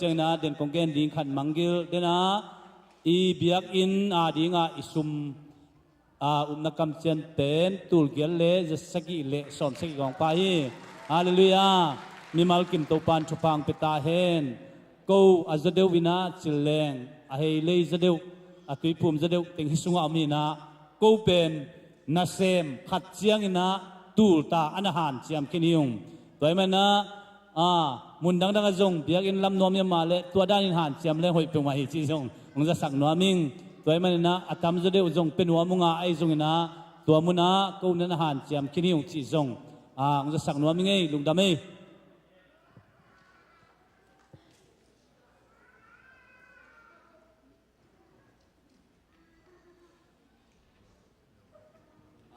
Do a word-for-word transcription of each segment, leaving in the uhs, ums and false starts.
Ciangin ah den kong gen ding khat manggil den ah i biakinn a dingah i sum a upna kamciam pen tulgiat le zasagih le sawmsagih kong pah hi. Halleluiah. Mimal kim Topan thupha hong pia ta hen. Ko a zaw deuh in ah cilleng, a heilei zaw deuh, a tuiphum zaw deuh teng hih sungah om hi in ah, ko pen nasem khat ciangin ah tulta a na hanciam khin hi ung. Tua ahih manin ah, aa, mun dangdang ah zong biakinn lam nuam hi a, amah leh tua danin hanciam leng hoih peuhmah hi cih zong hong zasak nuam ing. Tua ahih manin ah a tamzaw deuh zong pia nuam ung a, ahi zongin ah tua munah ko na na hanciam khin hi ung cih zong, aa, hong zasak nuam ing ei, lungdam ei.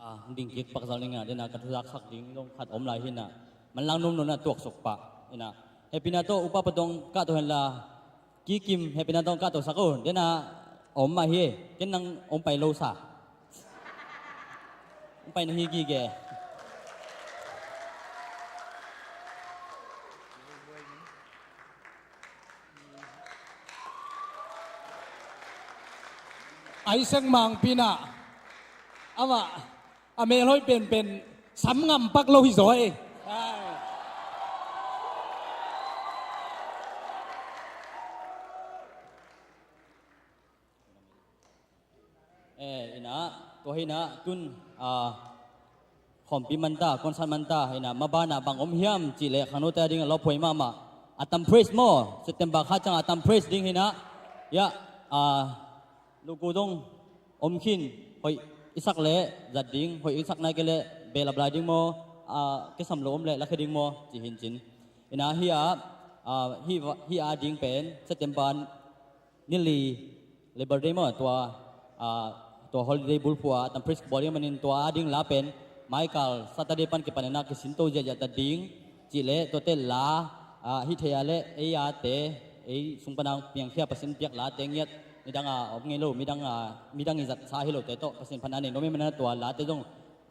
A, ding kik pak zal ning a, den a ka thuzak sak ding dong khat om lai hi in ah, manlang nuamnuam in ah tuaksuk pah in ah. Hehpihna tawh Upa Patong kahto hen la, Kikim hehpihna tawh kahto sak o, den a om mah hi, ken nang hong pai lo sa. Hong pai na hi gige. Isaac Mangpi in ah, amah a mel hoih penpen sam ngam pak lo hi zaw ei. Eh, in ah, tua hi in ah, tun, ah, khawmpi man ta, concert man ta, in ah, maban ah bang om hiam cih leh khangnote a ding a lawphuai mahmah, Atam Praise maw, September kha ciang Atam Praise ding hi in ah, ya, ah, luku dong om khin, hoih i sak leh zat ding, hoih i sak nai kei leh behlap lai ding maw, ah, kisam lo om leh lakhia ding maw, ci hi in cin. In ah, hih a, ah, hih va-, hih a ding pen September ni li, Labor Day maw, tua, ah, tua holiday bulphuh ah Atam Praise kibawl ding manin tua a ding la pen maikal Saturday pan kipan in ah kisinto ziahziah ta ding cih leh tuate la, ah, hih thei a leh ei a te, ei sung pan a piangkhia Pasian piak late ngiat, midang a om ngei lo, midang a, midang i zat sa hi lote tawh Pasian phatna nei nuam ahih manin ah tua late zong,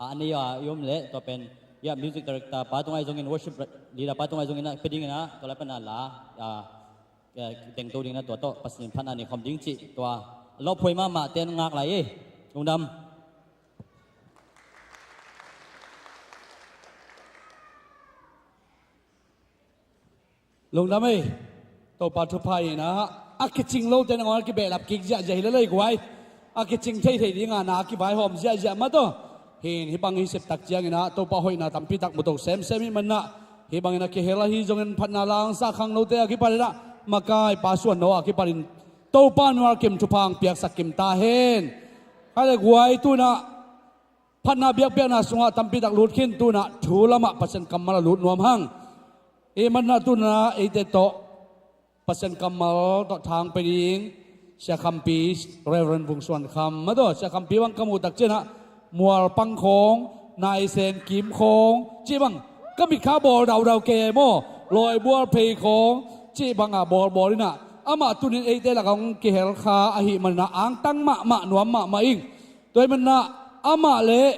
ah, a nei a i om leh tua pen, ya, music director pa tungah zongin, worship leader pa tungah zongin ah pia ding in ah tua lai pan a la, ah, eh, tengto ding in ah tua tawh Pasian phatna nei khawm ding cih tua lawphuai mahmah ten ngak lai ei. Lungdam. Lungdam ei. Topa thupha in ah, a kicing lote nangawn a kibehlap kik ziahziah hi lel ei guai. A kicing theithei ding a na a kivaihawm ziahziah mah tawh. Hin, hih bang i septak ciangin ah Topa hoihna tampi tak mu to semsem ahih manin ah, hih bangin a kihel ahi zongin phatna la hong sa khangnote a kipanin ah makai pa Suan No a kipanin Topa mualkim thupha hong piaksak kim ta hen. Kha le guai, tu in ah phatna biakpiakna sungah tampi tak lut khin, tu in ah thu lamah Pasian kammal a lut nuam hang. Ahih manin ah tu in ah eite tawh Pasian kammal tawh thang pia ding Sia Khampi, Reverend Vung Suan Kham, mah tawh Sia Khampi bang ka muh tak ciangin ah mual pang khawng, naisen kim khawng cih bang, ka mit kha bawl daudau kei maw, lawi bual phei khawng cih bang a bawlbawl in ah, amah tu in eite lakah hong kihel kha ahih manin ah angtang mahmah, nuam mahmah ing. Tua ahih manin ah amah leh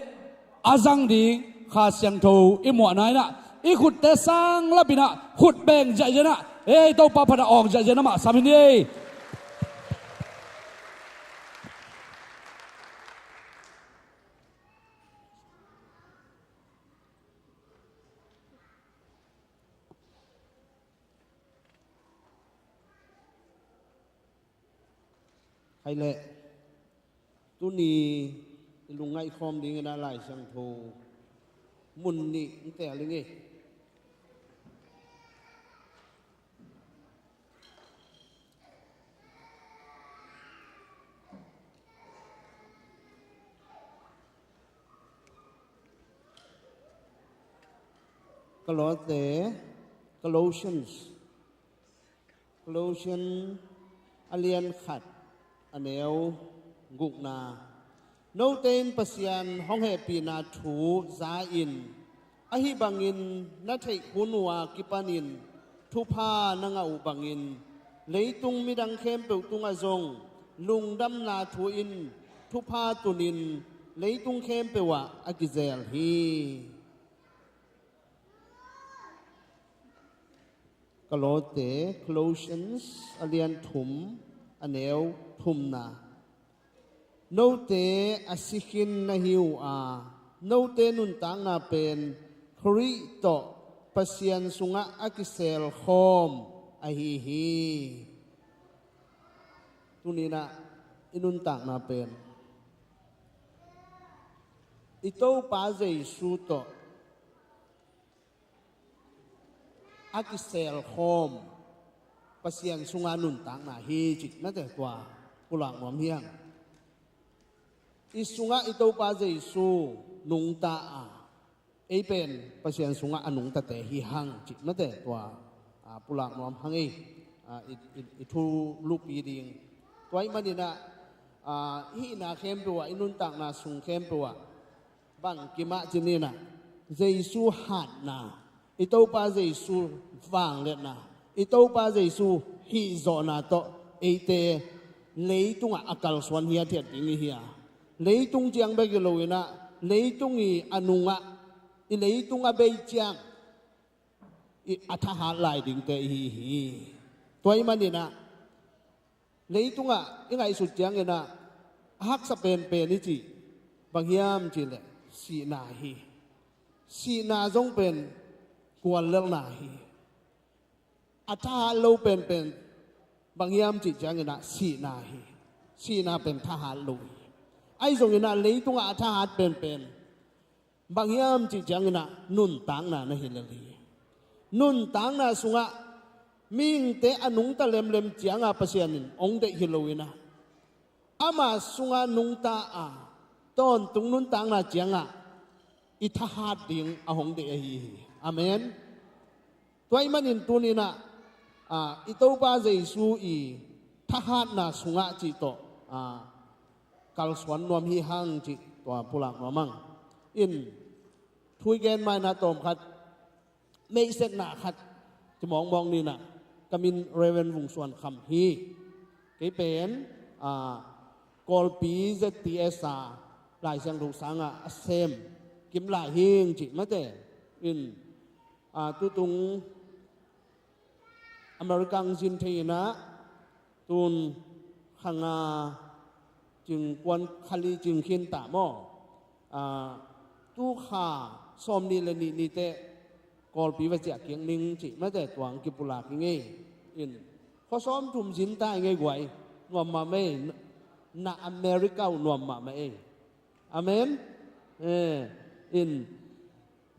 a zang ding Kha Siangtho i muahna in ah, i khutte sang lap in ah, khut beng ziahziah in ah, ei, Topa phat a awng ziahziah in ah mah sam hi ni ei. Hai leh, tuni i lungngaih khawm dingin a Lai Siangtho mun nih in teel ing ei. Kolose, Colossians, Colossian a lian khat, a neu gukna. Note in Pasian hong hehpihna thu za-in, ahi bangin na theih hun uh a kipanin thupha na ngah uh bangin, leitung midang khempeuh tungah zong lungdamna thu in thupha tunin leitung khempeuh ah a kizel hi. Kolote, Colossians a lian thum, a neu thumna. Note a si khin na hi uh a, note nuntakna pen Khrih tawh Pasian sungah a kiselkhawm ahi hi. Tuninah i nuntakna pen i Topa Jesu tawh a kiselkhawm Pasian sunga nuntakna hi cih mate tua pulak nuam hiang. I sungah i Topa Jesu nungta a, ei pen Pasian sungah a nungtate hi hang cih mate tua, a, pulak nuam hang ei, a, i, i, i thu lupi ding. Tua i maninah, a, hihna khempeuh ah, i nuntakna sung khempeuh ah bang kimah cininah Jesu hatna, i Topa Jesu vangliatna, i Topa Jesu hihzawhna tawh eite leitungah a kalsuan hiathiat ding i hi a, leitung ciang bek hi loinah leitung i a nungah, i leitung a bei ciang i a thahat lai dingte i hi hi. Tua i maninah leitungah i ngaihsut cianginah a haksa penpen i cih bang hiam cihleh sihna hi. Sihna zong pen kuallelhna hi. A thahat lo penpen bang hiam cih cianginah sihna hi. Sihna pen thahat lo hi. Ahi zonginah leitungah a thahat penpen bang hiam cih cianginah nuntakna na hi lel hi. Nuntakna sungah mihingte a nungta lemlem cianga Pasian in hong deih hi loinah ama sunga nungta a tawntung nuntakna ciangah i thahat ding a hong deih ahi hi. Amen. Tua i manin tuninah, a, i Topa Jesu i thahatna sungah cih tawh, a, kalsuan nuam hi hang cih tua pulak nuam ang. In thu i gen mainah tawmkhat, meihsetna khat ci mawkmawk ninah, ka min Reverend Vung Suan Kham hi. Kei pen, a, Kawlpi Z T S a Lai Siangtho sangah a sem Kim Lai Hing cih mate in, a, tutung America hong zin thei inah tun kha nga cing kuan kha li cing khin ta maw? A, tu kha sawm nih le nih ni teh Kawlpi va ciah kik ning cih mate tua hong kipulak i ngei. In khuasawm thum zin ta i ngei guai. Nuam mahmah ei. Na America uh nuam mahmah ei. Amen. Eh, in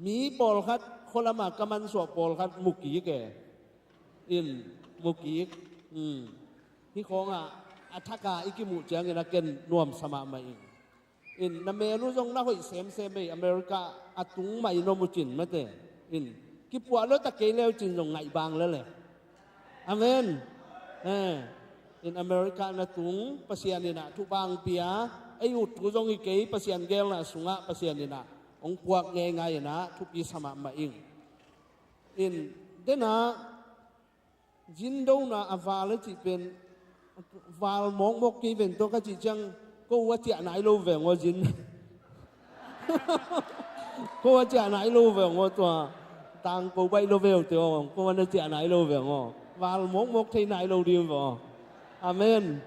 mi pawlkhat khualama ka mansuah pawlkhat mu kik e. In mu kik. Hmm. Hih khawngah a thaka i kimuh ciangin a ken nuamsa mahmah in. In na mel uh zong na hoih semsem ei, America a tung mah in om uh cin mate. In kipuah lo ta kei leu cin zong ngaih bang lele. Amen. Eh, in America na tung Pasian inah thupha hong pia, ei ut thu zong hi kei, Pasian gelna sungah Pasian inah hong puak ngeingai inah thupi sa mahmah ing. In dena zindona a val a cih pen val mawkmawk kei ven tawh ka cih ciang ko uh a ciah nai lo veng aw zin. Ko a ciah nai lo veng aw tua. Tang ko baih lo veu te aw, ko a na ciah nai lo veng aw. Val mawkmawk thei nai lo ding veng aw. Amen.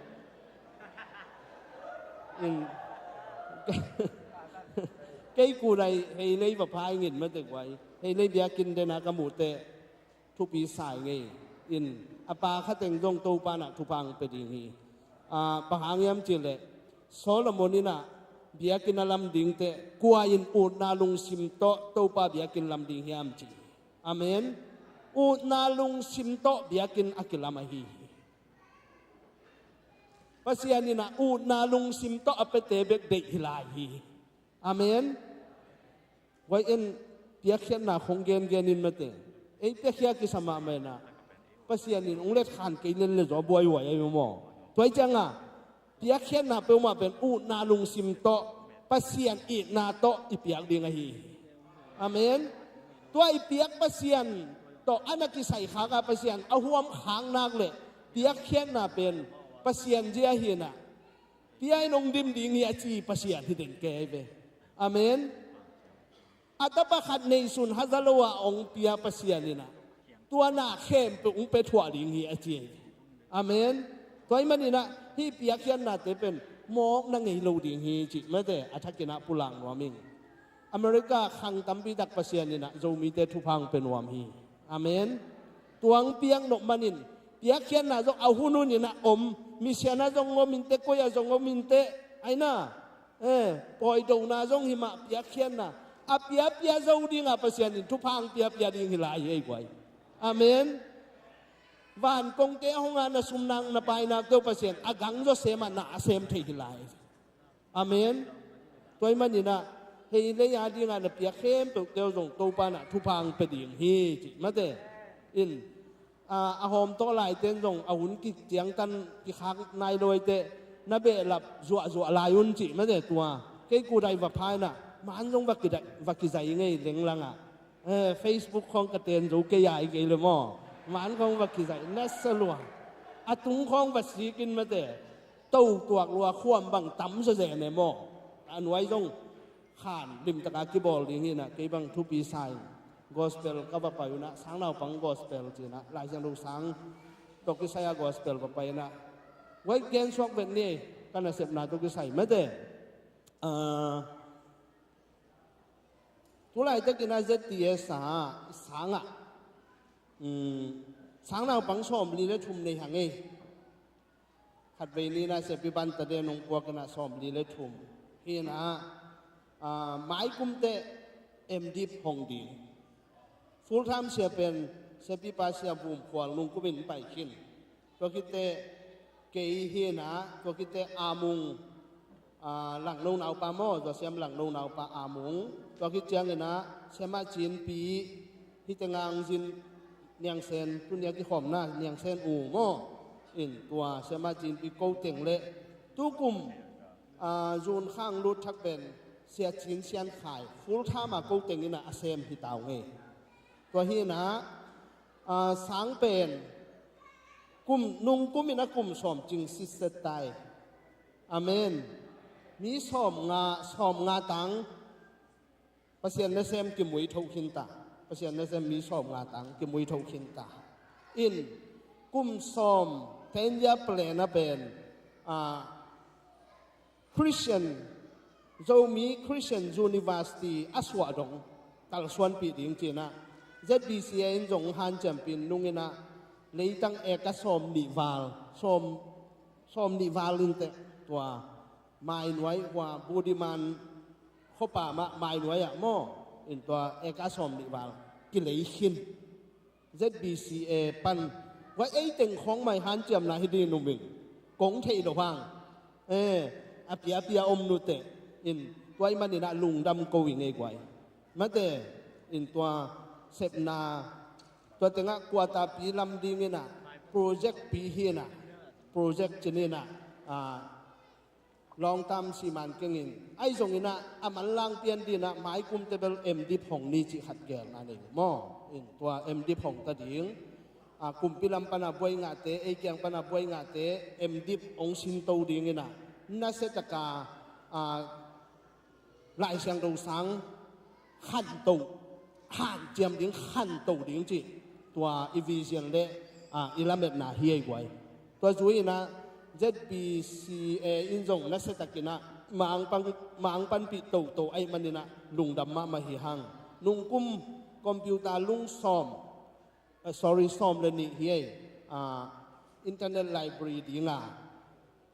In kei kunai hei lei va phai ngin mate guai. Hei lei biakin dena ka muh teh thupi sa i ngei. In a pa khateng zong Topa nah thupha hong pia ding hi. A, bang hang hiam cihleh Solomon inah biakinn a lam ding teh kua in utna lungsim tawh Topa biakinn lam ding hiam ci. Amen. Utna lungsim tawh biakinn a kilam ahi hi. Pasian inah utna lungsim tawh a piate bek deih hi lai hi. Amen. Guai in piakkhiatna khong gengen in mate. Ei piakkhiat kisa mahmah inah Pasian in hong letkhan kei lel le zaw buaihuai ahi maw? Tua hi cianga piakkhiatna peuhmah pen utna lungsim tawh Pasian itna tawh i piak ding ahi hi. Amen. Tua i piak Pasian tawh a na kisai khaka Pasian a huam khak nak le piakkhiatna pen Pasian zia hinah pia in hong dim ding hi a ci Pasian hi den kei ve. Amen. A tapa khat neihsun haza lo ah hong pia Pasian inah tua na khempeuh hong pia thuah ding hi a ci hi. Amen. Tua ahih maninah hih piakkhiatnate pen mawkna ngei lo ding hi cih mate a thakinah pulak nuam ing. America khang tampi tak Pasian inah Zomite thupha hong pia nuam hi. Amen. Tua hong piak nop manin piakkhiatna zong a hun huninah om, mission ah zong om inteh, koi ah zong om inteh, aina, eh, pawidona zong hi mah, piakkhiatna a piapia zo dingah Pasian in thupha hong piapia ding hi lai hi ei guai. Amen. Van kongte a hong a na sumnakna painakte uh Pasian a gang zawsem ah na a sem thei hi lai. Amen. Tua ahih maninah hei lei a dingah na piak khempeuhte uh zong Topa nah thupha hong pia ding hi cih mate. In, a, a hawm tawh laite in zong a hun kiciangtan kikhak nai lo ahih teh na behlap zuahzuah lai un cih mate tua. Kei kudai va pha inah man zong va kidai, va kizai ngei lenglangah. Eh, Facebook khawng ka ten zo kei ai kei le maw. Man khawng va kizai nasa lua. A tung khawng va sikin mate. To tuak lua khuam bang tam sa zen e maw. A nuai zong khan limtaka kibawl ding hinah kei bang thupi sa in. Gospel ka va pai unah sang naupang gospel cinah Lai Siangtho sang tawh kisai a gospel va pai inah. Wai gen suak vet ni ka nasepna tawh kisai mate. Ah, tu laitakinah Z T S ah sangah, um, sang naupang sawmli le thum nei hang ei. Khatvei ninah siapi banta den hong puakinah sawmli le thum. Hinah, ah, maikum teh M.Div hong ding. Full time sia pen siapipa Sia Vum Khual nungkumin pai khin. Tua khit teh kei hinah, tua khit teh A Mung, ah, Langno naupa maw, Zosiam Langno naupa A Mung. Tua khit cianginah Siamah Cinpi, hite ngang zin Niang Sen, tunia kikhawmna Niang Sen U maw. In tua Siamah Cinpi ko teng le tukum, ah, Zun khang lut thak pen Sia Cin Sian Khai full time a ko teng inah a sem hi tau ngei. Tua hinah, ah, sang pen kum, nungkumin a kum sawm cing sitset tai. Amen. Mi sawm nga, sawm nga tang Pasian nasem kimuitho khinta. Pasian nasem mi sawm nga tang kimuitho khinta. In kum sawm ten year plan a pen, ah, Christian, Zomi Christian University a suah dong kalsuanpih ding cinah Z B C A in zong hanciampih nunginah leitang eka sawm nih val, sawm, sawm nih val inteh tua mainuai hua Budiman khuapa mah mainuai ah maw. In tua eka sawm nih val kilei khin. Z B C A pan, va ei teng khawng mai hanciamna hi ding numing kong theih lo hang. Eh, a piapia om nuteh. In tua ahih maninah lungdam ko i ngei guai. Mate, in tua sepna, tua tengah kuatapi lam dinginah project pi hinah, project cininah, ah, long term siman kengin ahi zonginah a manlang pian dinah maikum tebel M.Div hong ni cih khat gelna nei maw. In tua M.Div hong ta ding, a, kumpi lam pana buai ngahte, ei kiang pana buai ngahte M.Div hong sinto dinginah nasiataka, a, Lai Siangtho sang khanto, hanciam ding khanto ding cih tua i vision le, a, i lametna hi ei guai. Tua zui inah Z B C A in zong nasiatakinah mangpan, mangpanpih toto ahih maninah lungdam mahmah hi hang. Nungkum computer lung sawm, eh, sorry, sawm le nih hi ei, ah, internet library dinga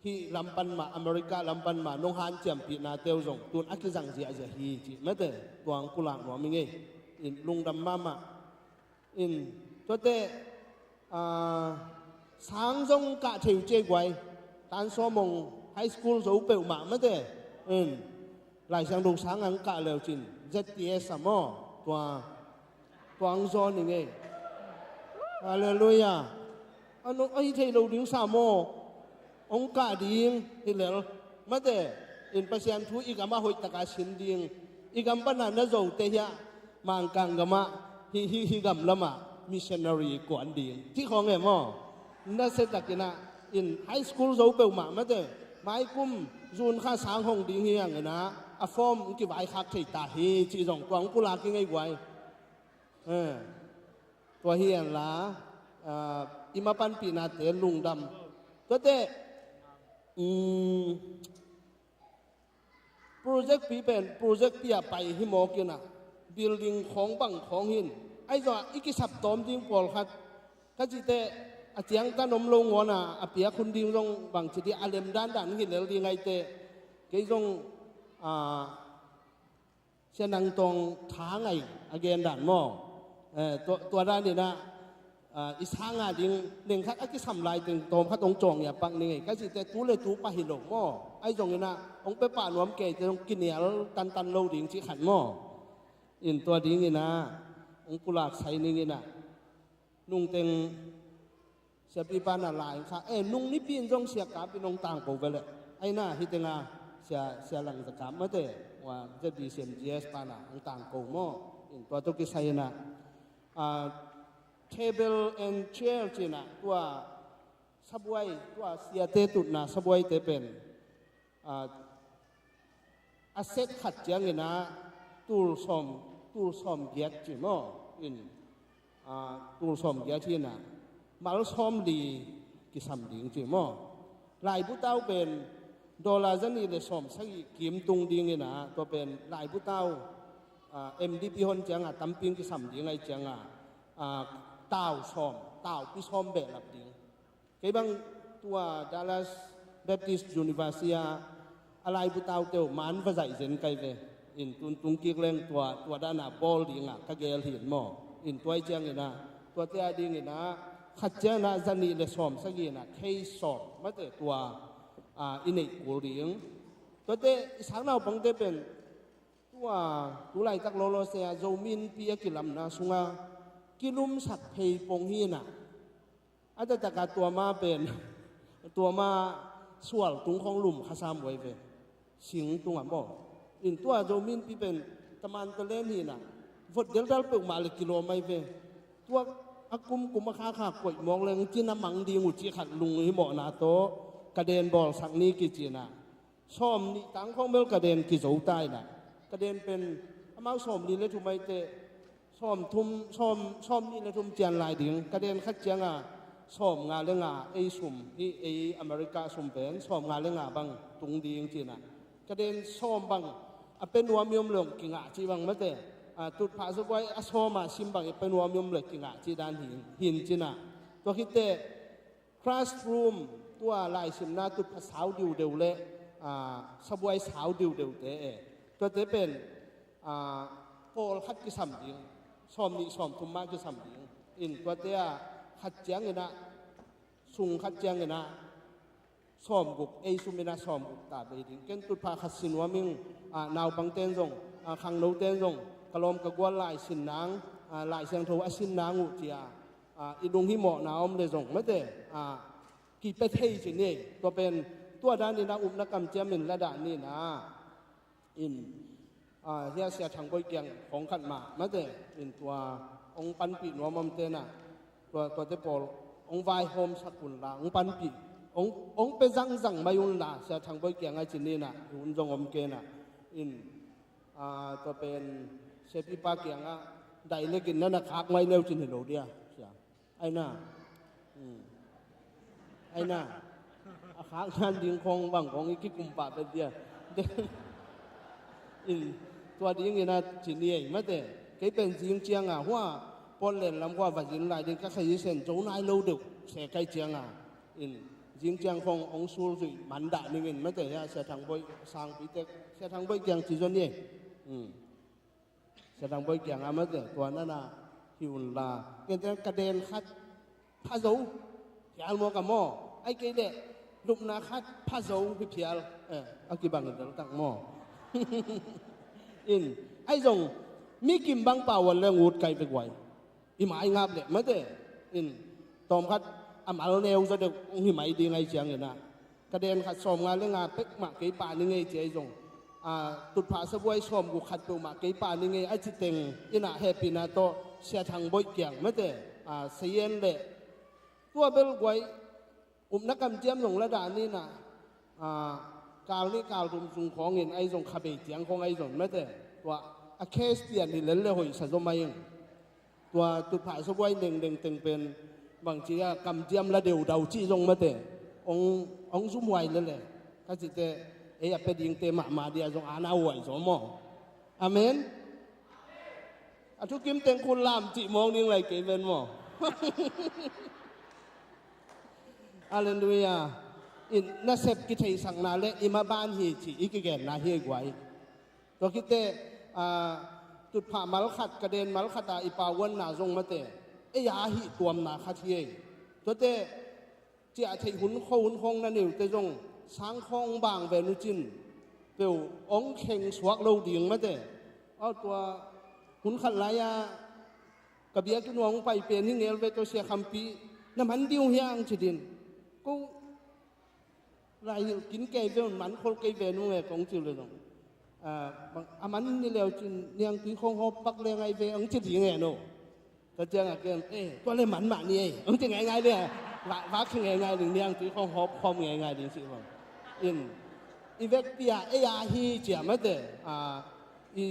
hih lampan mah, America lampan mah nong hanciampihnate uh zong tun a kizang ziahziah hi cih mate tuang pulak nuam i ngei. In lungdam mahmah. In tuate, ah, sang zong kah thei uh ci ei guai. Tan Sawmong High School zo peuhmah mate. In Lai Siangtho sang ang kah leucin Z T S a maw. Tua, tua ang zawn i ngei. Halleluiah. Ano ahi thei lo ding sa maw. Hong kah ding hi lel. Mate, in Pasian thu i gamah hoihtaka sin ding. I gam pana na zote hiah Mangkang gamah, hi, hi, hi gam lamah missionary kuan ding cih khawng e maw. Nasiatakinah in high school zo peuhmah mate, maikum June kha sang hong ding hi hanginah a form hong kivaikhak thei ta hi cih zong tuang pulak i ngei guai. Eh. Tua hi a la, ah, i ma panpihnate lungdam. Tuate, um, project pi pen, project pi a pai hi mawk in a, building khawng bang khawng hin. Ahi zongah i kisap tawm ding pawlkhat, ka cihte a ciangtan om lo ngawn a, a piak hun ding zong bang ci dih a lem dandan hi lel ding ahi te. Kei zong, ah, Sia Nang Tawng Tha Ngai a gen dan maw? Eh, tua, tua dan in a, ah, i sang a ding neng khat a kisam lai teng tawm khat hong cawng i a pak ning ei. Ka cihte tu le tu pah hi lo maw? Ahi zongin a, hong pia pah nuam kei te hong kinial tantan lo ding cih khat maw? In tua ding in a, hong pulak sai ning in a. Nungteng siapipa na lai kha, eh, nung nipi in zong sia kap in hong tangko ve leh. Ahi na, hi teng a sia, sia Lang Za Kap mate, ua Z B C M G S pa na hong tangko maw? In tua tawh kisai in a, ah, table and chair ci in a, tua sabuai, tua siate tutna sabuaite pen, ah, a set khat ciangin a tul sawm, tul sawm giat ci maw? In, ah, tul sawm giat hi in a, mal sawm li kisam ding ci maw? Laibutau pen dollar za nih le sawm sagih kim tung ding in a, tua pen laibutau, ah, M D P hon ciang a tampi in kisam ding ahi ciang a, ah, tau sawm, taupi sawm behlap ding. Kei bang tua Dallas Baptist University a, a laibutau teuh man va zaih zen kai ve. In tun tung kik leng tua, tua dan a bawl ding a ka gel hi in maw? In tua ahi ciangin a, tuate a dingin a, khat ciangin a za nih le sawm sagih in a, case sawm mate tua, ah, i neih kul ding. Tuate i sang naupangte pen tua, tu laitak lawlaw se a Zomi Innpi a kilamna sung a kilumsak phei pong hi in a, a taktak a tua ma pen, tua ma sual tung khawng lum kha sam uh ahi ve. Sing tung a maw? In tua Zomi Innpi pen taman talen hi in a, vot deldal peuhmah le kilawm ahi ve. Tua a kumkum a khakha koih mawk leng cina mang ding uh cih khat lung hi mawhna tawh ka den bawlsak ni kici in a, sawm nih tang khawng bel ka den kizo ta in a, ka den pen amau sawm li le thum ahi teh, sawm thum, sawm, sawm nih le thum cian lai ding. Ka den khat ciang a sawm nga le nga, ei sum, hih ei America sum pen sawm nga le nga bang tung ding ci in a, ka den sawm bang a pia nuam i om le hong kingah cih bang mate, ah, tutphah sabuai a sawm a sim bang a pia nuam i om le kingah cih dan hi, hi in ci in a. Tua khit teh classroom, tua laisimna tutphah sau diudeu le, ah, sabuai sau diudeu te e, tuate pen, ah, pawlkhat kisam ding, sawm nih sawm thum mah kisam ding. In tuate a khat ciangin a, sung khat ciangin a sawm guk, ei sum in a sawm guk ta bei ding. Ken tutphah khat si nuam ing, ah, naupangte in zong, ah, khangnote in zong ka lawm ka gual lai sin nang, ah, Lai Siangtho a sin nang uh ci a, ah, i lung hi mawhna om le zong mate, ah, kipia thei ci ni. Tua pen tua dan in a upna kamciam in la dah ni in a. In, ah, hia Sia Thang Bawi kiang khawng khat mah mate, in tua hong panpih nuam om te in a, tua, tuate pawl hong vaihawmsak un la, hong panpih, hong, hong pia zangzang mai un la, Sia Thang Bawi kiang a ci ni in a, hun zong om kei in a. In, ah, tua pen siapipa kiang a dailek in na na khak mai leu cin hi lo dia, sia. Aina. Hmm. Aina. A khak nan ding khawng bang khawng i kikum pah pet dia. In, tua ding in a ci ni ei mate. Kei pen zing ciang a hua Portland lam khua va zin lai ding ka khazi sen zo nai lo deuh se kai ciang a. In, zing ciang khawng hong sul zuih man dah ning in mate, hia Sia Thang Bawi sangpi tek, Sia Thang Bawi kiang ci zaw ni ei. Hmm. Sia Thang Bawi kiang a mate, tua na na hi un la. Ken te ka den khat pha zo, phial maw ka maw? Ai kei leh lupna khat pha zo hi phial. Eh, a kibang in deltak maw? In, ai zong mi kim bang pau a leng ut kai bek uai. I mai ngap leh mate. In, tawm khat a mal neu zaw deuh hong hi mai ding ai ciang in a. Ka den khat sawm nga le nga pek mah kei pah ni ngei ci ai zong, a, tutphah sabuai sawm guk khat peuhmah kei pah ni ngei a ci teng in a hehpihna tawh Sia Thang Bawi kiang mate, a, sayen le tua bel guai upna kamciam zong la dah ni in a, a, kal nih kal thum sung khawng in ai zong kha bei ciang khawng ai zong mate, tua a case pian hi lel le hoih sa zaw mai ing. Tua tutphah sabuai nengdeng teng pen bangci a kamciam la deudau cih zong mate, ong, ong zumhuai lele. Ka cihte ei a pia dingte mahmah dia zong ana huai zaw maw? Amen. A thukim teng khun lam cih mawng ding lai kei ven maw? Halleluiah. In nasep kitheihsakna le i maban hi cih i kigenna hi ei guai. Tua khit teh, aa, tutphah malkhat, ka den malkhat a i pauanna zong mate, ei a hih tuamna khat hi ei. Tuate ciah theih hun kho hun khawng na neute zong sang khawng bang ve nucin peuh ong kheng suak lo ding mate. Aw tua hun khat lai-a ka biakinn uah hong pai pen hi ngel ve tua Sia Khampi, na man ding uh hiang ci din. Ko laihilh kin kei ve un man khol kei ve nung e kong ci uh le zong, a, a man ni leu cin niangtui khawng hawp pak le ngai ve ong ci ding e no. Ka ciangah ken, eh, tua le man mah ni ei ong ci ngaingai le, va, va khe ngaingai ding niangtui khawng hawp khawm ngaingai ding ci bang. In i vekpi-ah ei a hi ciah mate, a, i,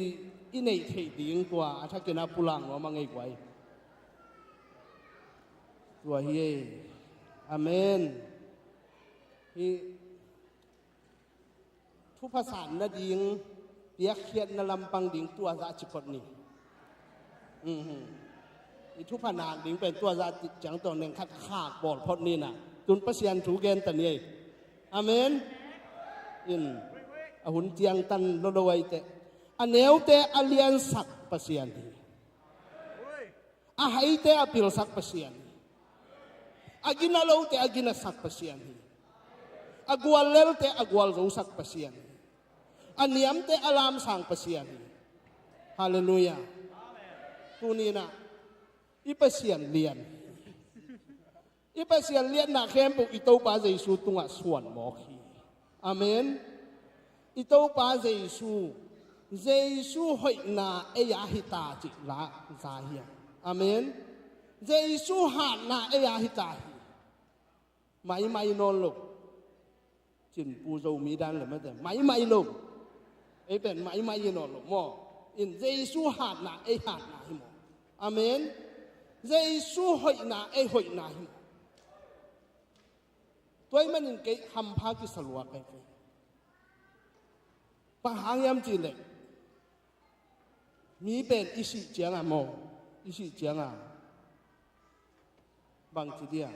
i neih theih ding tua a thakin a pulak nuam a ngei guai. Tua hi ei. Amen. Hih thupha san nading piakkhiatna lampang ding tua zah ci phot ni. Mhm. I thupha nak ding pen tua zah ci ciang tawh neng khat khak bawl phot ni na. Tun Pasian thu gen ta ni ei. Amen. In a hun ciangtan lolo ai teh, a neute a liansak Pasian hi. A haite a pilsak Pasian hi. A gina lote a ginasak Pasian hi. A guallelte a gualzosak Pasian hi. A niamte a lamsang Pasian hi. Halleluiah. Tuninah i Pasian lian hi. I Pasian liatna khempeuh i Topa Jesu tungah suan mawk hi. Amen. I Topa Jesu, Jesu hoihna ei a hita cih la za hiam? Amen. Jesu hatna ei a hita hi. Maimai nawn lo. Cin Pu Zomi dan le mate maimai lo. Ei pen maimai hi nawn lo maw? In Jesu hatna ei hatna hi maw? Amen. Jesu hoihna ei hoihna hi maw? Tua ahih manin kei hampha kisa lua kei kei. Bang hang hiam cih leh mi pen i sih ciangah maw, i sih ciangah bangci dia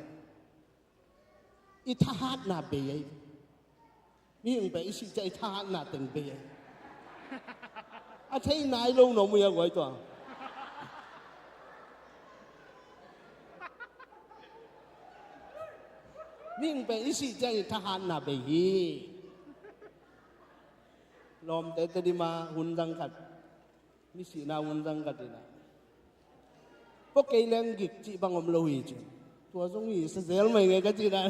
i thahatna bei ei. Mihing pen i sih ciang i thahatna teng bei ei. A thei nai lo nuam uh hi a guai tua. Mihing pen i sih ciang i thahatna bei hi. Lawmte Tedim ah hun zang khat, mi sihna hun zang khat inah, pua kei leng gik cih bang om lo hi ci. Tua zong hi sa zel mai nge ka cihna.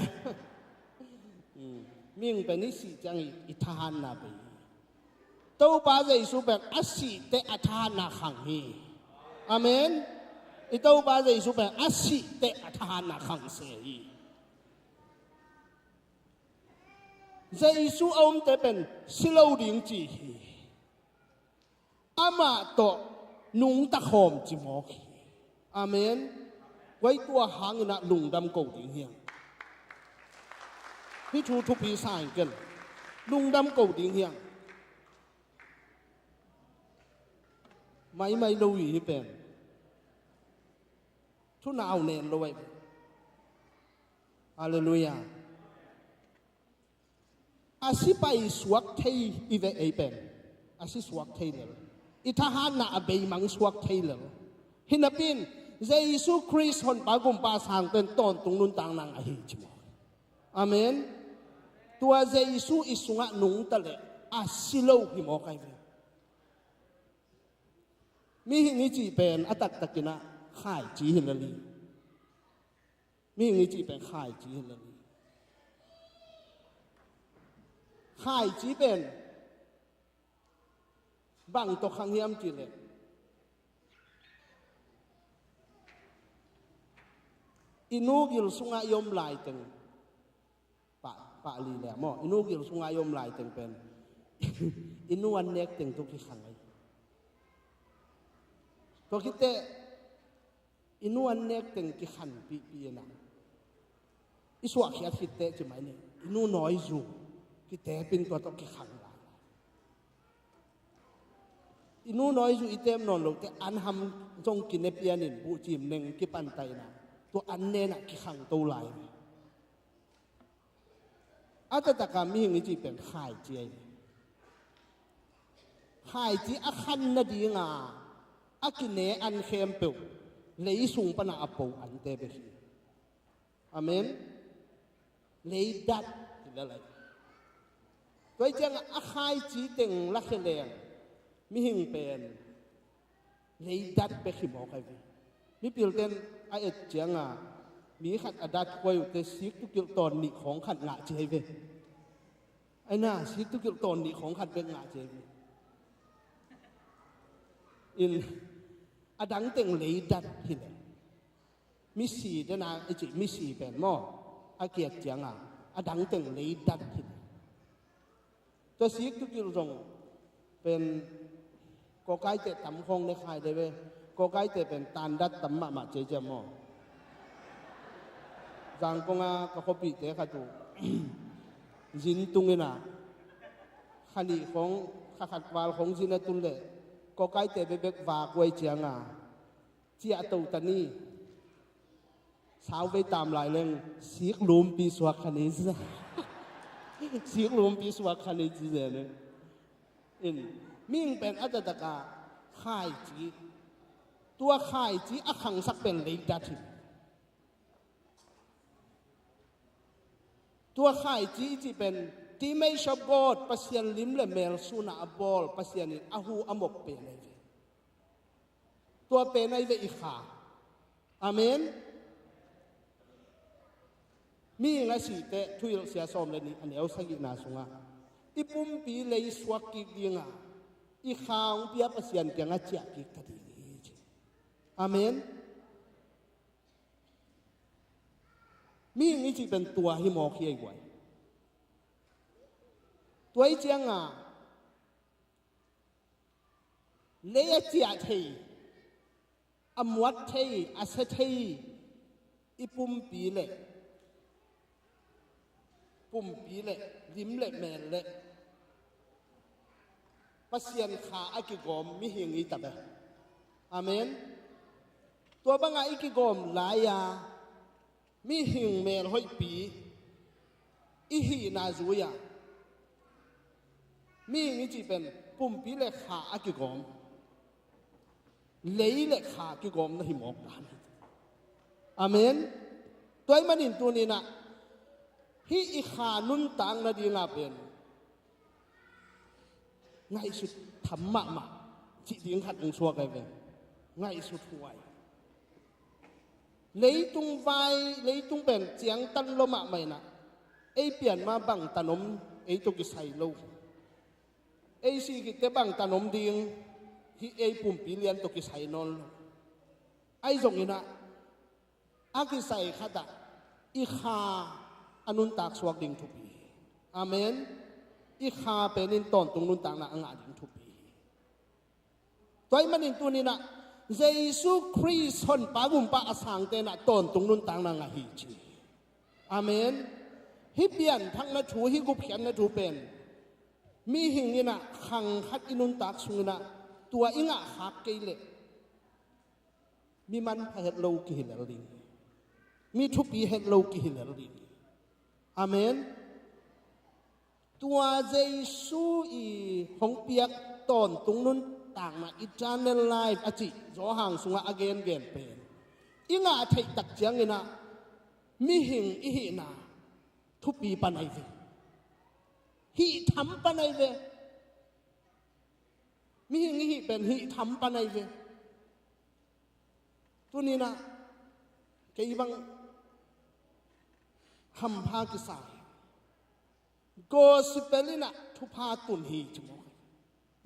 Mihing pen i sih ciang i, i thahatna bei hi. Topa Jesu pen a sihte a thahatna khang hi. Amen. I Topa Jesu pen a sihte a thahatna khang se hi. Jesu a umte pen si lo ding ci hi. Amah tawh nungta khawm ci mawk hi. Amen. Guai tua hanginah lungdam ko ding hiang. Hih thu thupi sa in ken lungdam ko ding hiang. Maimai lo hi hih pen. Thunau nen lo ai. Halleluiah. A si pai suak thei i ve ei pen. A si suak thei lel. I thahatna a beimang suak thei lel. Hinapin Jesu Khrist honpa gumpa sangten tawntung nuntak nang ahi ci maw? Amen. Tua Jesu i sungah nungta leh a si lo hi maw kai ve. Mihing i cih pen a taktakinah khaici hi lel hi. Mihing i cih pen khaici hi lel hi. Khaici pen bang tawh khang hiam cih leh i nu gil sungah i om laiteng pah, pah li le maw, i nu gil sungah i om laiteng pen i nu an nek teng tawh kikhang ai. Tua khit teh I nu an nek teng kikhanpihpih inah i suahkhiat khitteh ci mai ni, i nu nawizu kitepin tua tawh kikhang lai. I nu nawizu i tem nawn lote an ham zong kinepianin buhcim neng kipanta inah tua an nenah kikhang to lai. A taktak a mihing i cih pen khaici ahi. Khaici a khan nadinga a kine an khempeuh lei sung pana a po ante bek hi. Amen. Leidat hi lalai. Tua hi cianga a khaici teng lakhia leng mihing pen leidat bek hi mawk ahi ve. Mipilten a et cianga mi khat a dat kuai uhte sik tukilh tawn nih khawng khat ngah ci ahi ve. Aina sik tukilh tawn nih khawng khat bek ngah ci ahi ve. In a dang teng leidat hi leh misi dena i cih misi pen maw a kiat cianga a dang teng leidat hi leh. Tua sik tukilh zong pen kawkaite tam khawng ne khai de ve. Kawkaite pen tandat tam mahmah cei ciam maw. Zangkonga ka khuapihte khat uh zin tung inah kha nih khawng kha khat val khawng zin a tun leh kawkaite bebek vak uai cianga ciah to ta ni. Sauvei tam lai leng sik lumpi suak kha ni ci. Sik lumpi suak kha ni ci zen. In mihing pen a taktak a khaici, tua khaici a khangsak pen leidat hi. Tua khaici i cih pen the image of God, Pasian lim le mel suna a bawl, Pasian in a hu a mop pen ahi ve. Tua pen ahi ve i kha. Amen. Mihing a sih teh Thuhilhsia sawm le nih a neu sagihna sungah i pumpi lei suak kik dinga i kha hong pia Pasian kiangah ciah kik ta ding hi ci. Amen. Mihing i cih pen tua hi mawk hi ahi guai. Tua hi cianga lei a ciah thei, a muat thei, a sia thei i pumpi le, pumpi le lim le mel le Pasian kha a kigawm mihing i ta ve. Amen. Tua banga i kigawm lai-a mihing melhoihpi i hihna zui-a mihing i cih pen pumpi le kha a kigawm, lei le kha kigawmna hi mawk dan hi. Amen. Tua ahih manin tuninah hih i kha nuntak nadinga pen ngaihsut tham mahmah cih ding khat hong suak ahi ve. Ngaihsut huai. Leitung vai, leitung pen ciangtan lua mahmah inah ei pian ma bangtan om ei tawh kisai lo. Ei sih khitte bangtan om ding hih ei pumpi lian tawh kisai nawn lo. Ahi zonginah a kisai khatah i kha a nuntak suak ding thupi hi. Amen. I kha penin tawntung nuntakna a ngah ding thupi hi. Tua ahih manin tuninah Jesu Khrist honpa gumpa a sangtenah tawntung nuntakna ngah hi ci. Amen. Hih pianthakna thu, hih gupkhiatna thu pen mihing inah khang khat i nuntak sunginah tua i ngah khak kei leh mi manpha het lo kihi lel ding hi. Mi thupi het lo kihi lel ding hi. Amen. Tua Jesu i hong piak tawntung nuntakna, eternal life a cih Johan sungah a gengen pen i ngah theih tak cianginah mihing i hihna thupi pan ahi ve. Hih tham pan ahi ve. Mihing i hih pen hih tham pan ahi ve. Tuninah kei bang hampha kisa hi. Gospel inah thupha tun hi ci maw.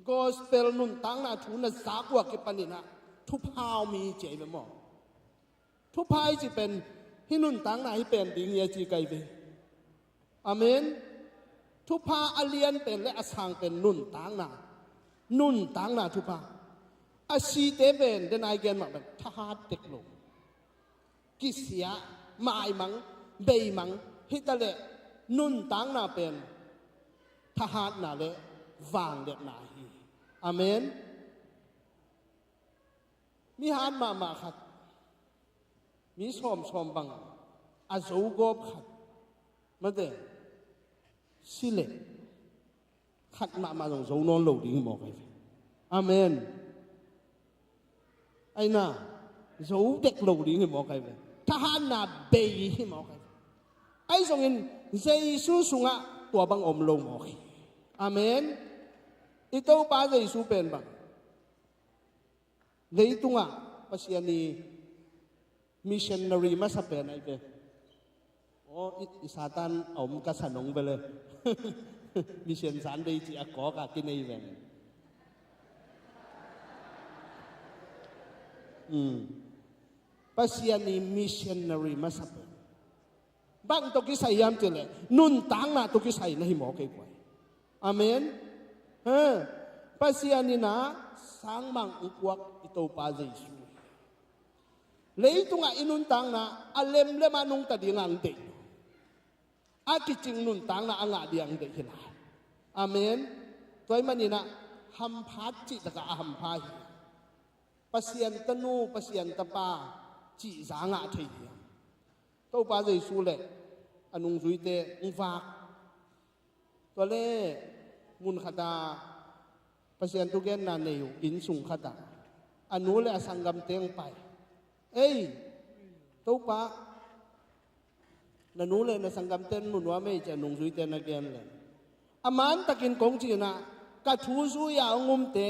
Gospel nuntakna thu na zak uh a kipaninah thupha om hi ci ahi ve maw. Thupha i cih pen hih nuntakna hih pen ding hi a ci ka hi ve. Amen. Thupha a lian pen le a sang pen nuntakna. Nuntakna thupha. A site pen den ai gen mah pen thahat tek lo. kisia, maimang, beimang, hitaleh nuntakna pen thahatna le vangliatna hi. Amen. Mi hat mahmah khat, mi sawmsawm bang a zo gawp khat, mate, si leh khat mahmah zong zo nawn lo ding hi mawk ahi ve. Amen. Aina, zo dek lo ding hi mawk ahi ve. Thahatna bei hi mawk ahi ve. Ahi zongin Jesu sungah tua bang om lo mawk hi. Amen. I Topa Jesu pen bang leitungah Pasian i missionary masa pen ahi ve. Aw, i, i Satan a om ka sa nong bele. Mission Sunday ci a kawk a kinei ven. Hmm. Pasian i missionary masa pen bang tawh kisai hiam cih leh nuntakna tawh kisai na hi mawk ei kuai. Amen. He. Pasian in a sangmang ung puak i Topa Jesu leitungah i nuntakna a lemlem a nungta dingah ang deih. A kicing nuntakna a ngah dingah ang deih hi lai. Amen. Tua ahih manin a hamphat cih takah a hampha hi. Pasian tanu, Pasian tapa cih za ngah thei hi. Topa Jesu le a nungzuite ung vak. Tua le mun khat a Pasian thugenna nei uh inn sung khat a a nu le a sanggamte ung pai. Ei, Topa, na nu le na sanggamte nunuam ei, ci a nungzuite na gen le, a mantakin kong cih na, ka thu zui a ung umte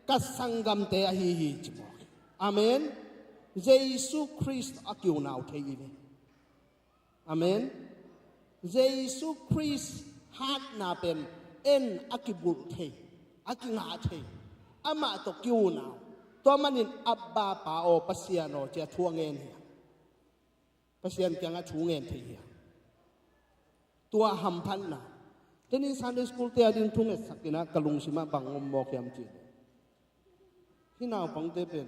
ka sanggamte ahi hi, ci mawk hi. Amen. Jesu Khrist a kiunau thei hi ve. Amen. Jesu Khrist hatna pen en a kibulh thei, a kingah thei, amah tawh kiunau. Tua manin Abba Pa aw, Pasian aw, ci a thu a ngen hi. Pasian kiangah thu ngen thei hi. Tua hamphatna. Kenin Sunday school te a ding thu ngetsak in a ka lungsim ah bang om mawk hiam cih leh, hih naupangte pen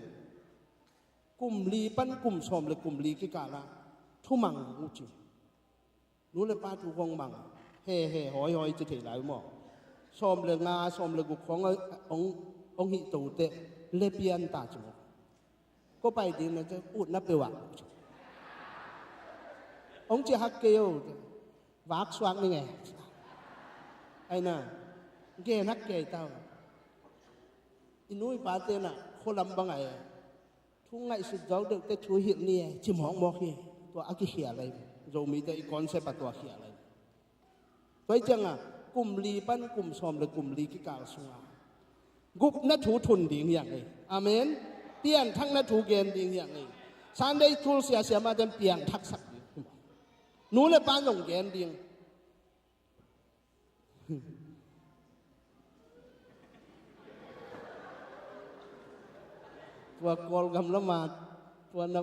kum li pan kum sawm le kum li kikal ah thumang uh ci. Nu le pa thu khong mang, he he hawi hawi ci thei lai maw. Sawm le nga, sawm le guk khong hong, hong hih to teh le pian ta ci maw. Ko pai ding na ci, utna peuh ah. Hong ci hak kei o. Vak suak ning e. Aina, gen hak kei ta. I nu i pate na khualam bang a e, thu ngaihsut zawk deuh teh thu hilh ni e, ci mawkmawk hi. Tua a kikhial lai. Zomite i concept a tua khial lai. Tua hi ciangah kum li pan kum sawm le kum li kikal sungah gupna thu thun ding hi ang ei. Amen. Pianthakna thu gen ding hi ang ei. Sunday school siasia mah ten pianthaksak ding. Nu le pa zong gen ding. Tua Kawlgam lamah tua na,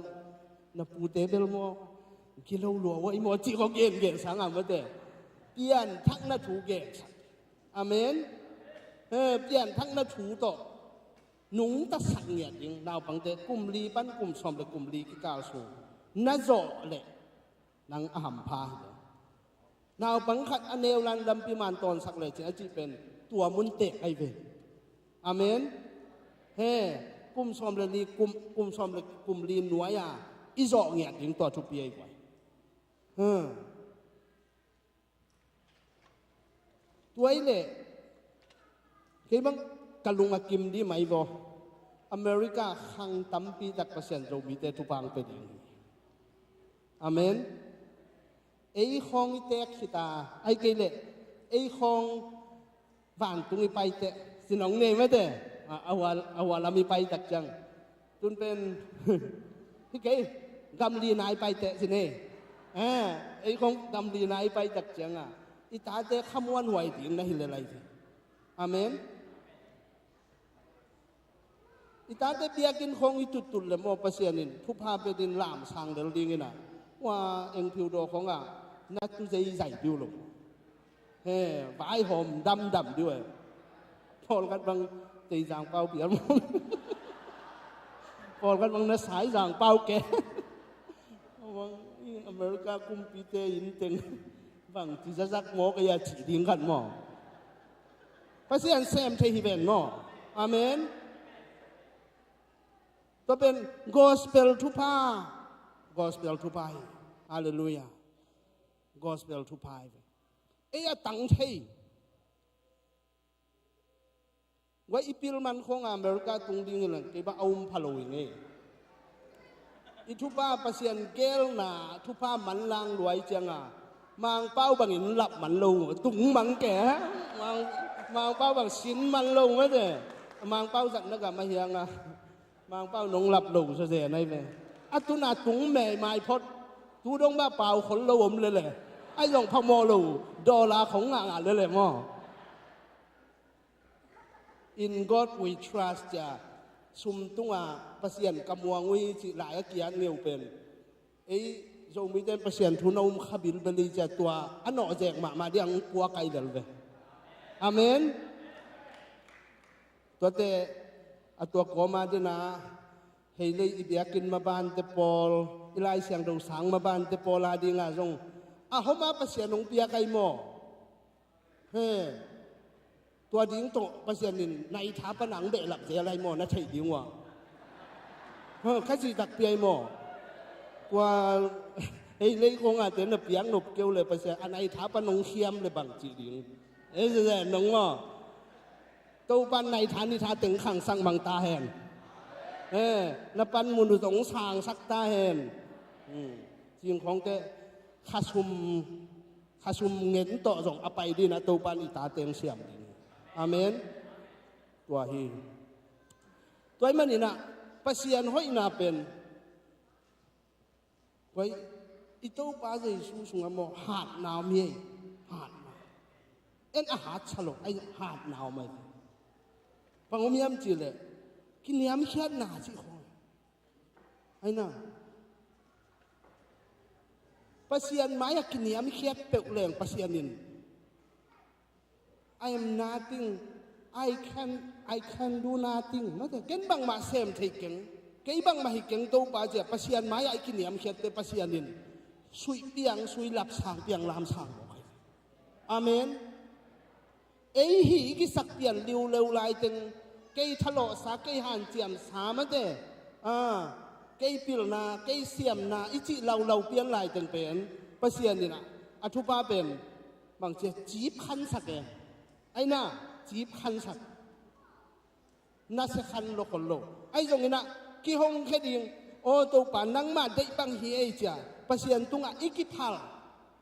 na pute bel maw, gilo lua uh ahi maw cih kong gengen sangah mate, pianthakna thu gensak. Amen. He, pianthakna thu tawh nungtasak ngiat ding naupangte kum li pan kum sawm le kum li kikal sung na zawh leh nang a hampha hi lo. Naupang khat a neu lan lampi man tawnsak le cin a cih pen tua mun tek ahi ve. Amen. He, kum sawm le li, kum, kum sawm le kum li nuai a i zawh ngiat ding tua thupi ahi guai. Hmm. Tua hi leh kei bang ka lung a kim dih mai vaw. America khang tampi tak Pasian Zomite thupha hong pia ding hi. Amen. Ei khawng i teek khit a, ahih kei leh ei khawng vantung i paiteh, sinong nei mate, a, a hua, a hua lam i paitak ciang. Tun pen, hi kei, gam lina i paiteh si nei. Eh, ei khawng gam lina i paitak ciang a, i tate khamuanhuai ding na hi lel ahi hi. Amen. I tate biakinn khawng i tuttut le maw Pasian in thupha pia ding lam sang lel ding in a, ua, engphiu daw khawng a na tu zeizai diu lo. He, vaihawm damdam diu e. Pawlkhat bang tei zangpau pial maw. Pawlkhat bang na sai zangpau ke. America kumpite inn teng bang ci zazak maw, kei a cih ding khat maw? Pasian sem thei hi ven maw? Amen. Tua pen gospel thupha, gospel thupha hi. Halleluiah. Gospel thupha hi ve. Ei a tang thei. Guai i pil man khong America tung ding hi leng kei bang a um pha lo hi ngei. I thupha Pasian gelna thupha manlang luai cianga Mangpau bangin lap man lo, tung mang ke, ha? Mang, Mangpau bang sin man lo mate. Mangpau zatna gam a hianga Mangpau nong lap lo sa zen ai ve. A tuna tung mei mai phot. Tu dong ba pau khol lo om lele. Ai zong phamawh lo. Dollar khong ngah ngah lele maw? In God we trust cia. Sum tunga Pasian ka muang uh hi cih lai a kiat ngeu pen. Ei Zomite in Pasian thu na um kha bilbel hi cia tua a nawh zek mahmah diang pua kai lel ve. Amen. Tuate a tua kawma dina hei lei i biakinn mabante pawl, i Lai Siangtho sang mabante pawl a dinga zong a homa Pasian hong piak ai maw? He. Tua ding tawh Pasian in naitha pana ang behlap zel ai maw, na theih ding uh a. He, kha cih takpi ai maw? Tua hei lei kongate na piak nop keu le Pasian a naitha pan hong khiam le bang cih ding. Ei zezeh nong maw? Topan naitha nitha teng khangsak mang ta hen. He, na panmun uh zong sangsak ta hen. Hmm. Cing khongte khasum, khasum ngen tawh zong a pai dina Topan i tate hong siam ding. Amen. Tua hi. Tua hi maninah Pasian hoihna pen Pai, i Topa Jesu sungah maw hatna om hi ei. Hatna. En a hatsa lo, ai hatna om ai. Bang om hiam cih leh kiniamkhiatna cih khong. Aina. Pasian mai-ah kiniamkhiat peuh leng Pasian in I am nothing. I can, I can do nothing. Mate, ken bangmah sem thei keng. Kei bangmah hi keng Topa cia Pasian mai-ah i kiniamkhiatte Pasian in suih piang, suih lapsang piang lamsang mawk ai. Amen. Ei hi i kisak pian liuleu laiteng kei thalawhsa, kei hanciamsa mate. Ah, kei pilna, kei siamna i cih laulau pian laiteng pen Pasian in a, a thupha pen bangcia cip khansak e. Aina, cip khansak. Nasia khan lo khol lo. Ai zonginah kihong khia ding. Aw Topa, nangmah deih bang hi ei cia Pasian tungah i kiphal.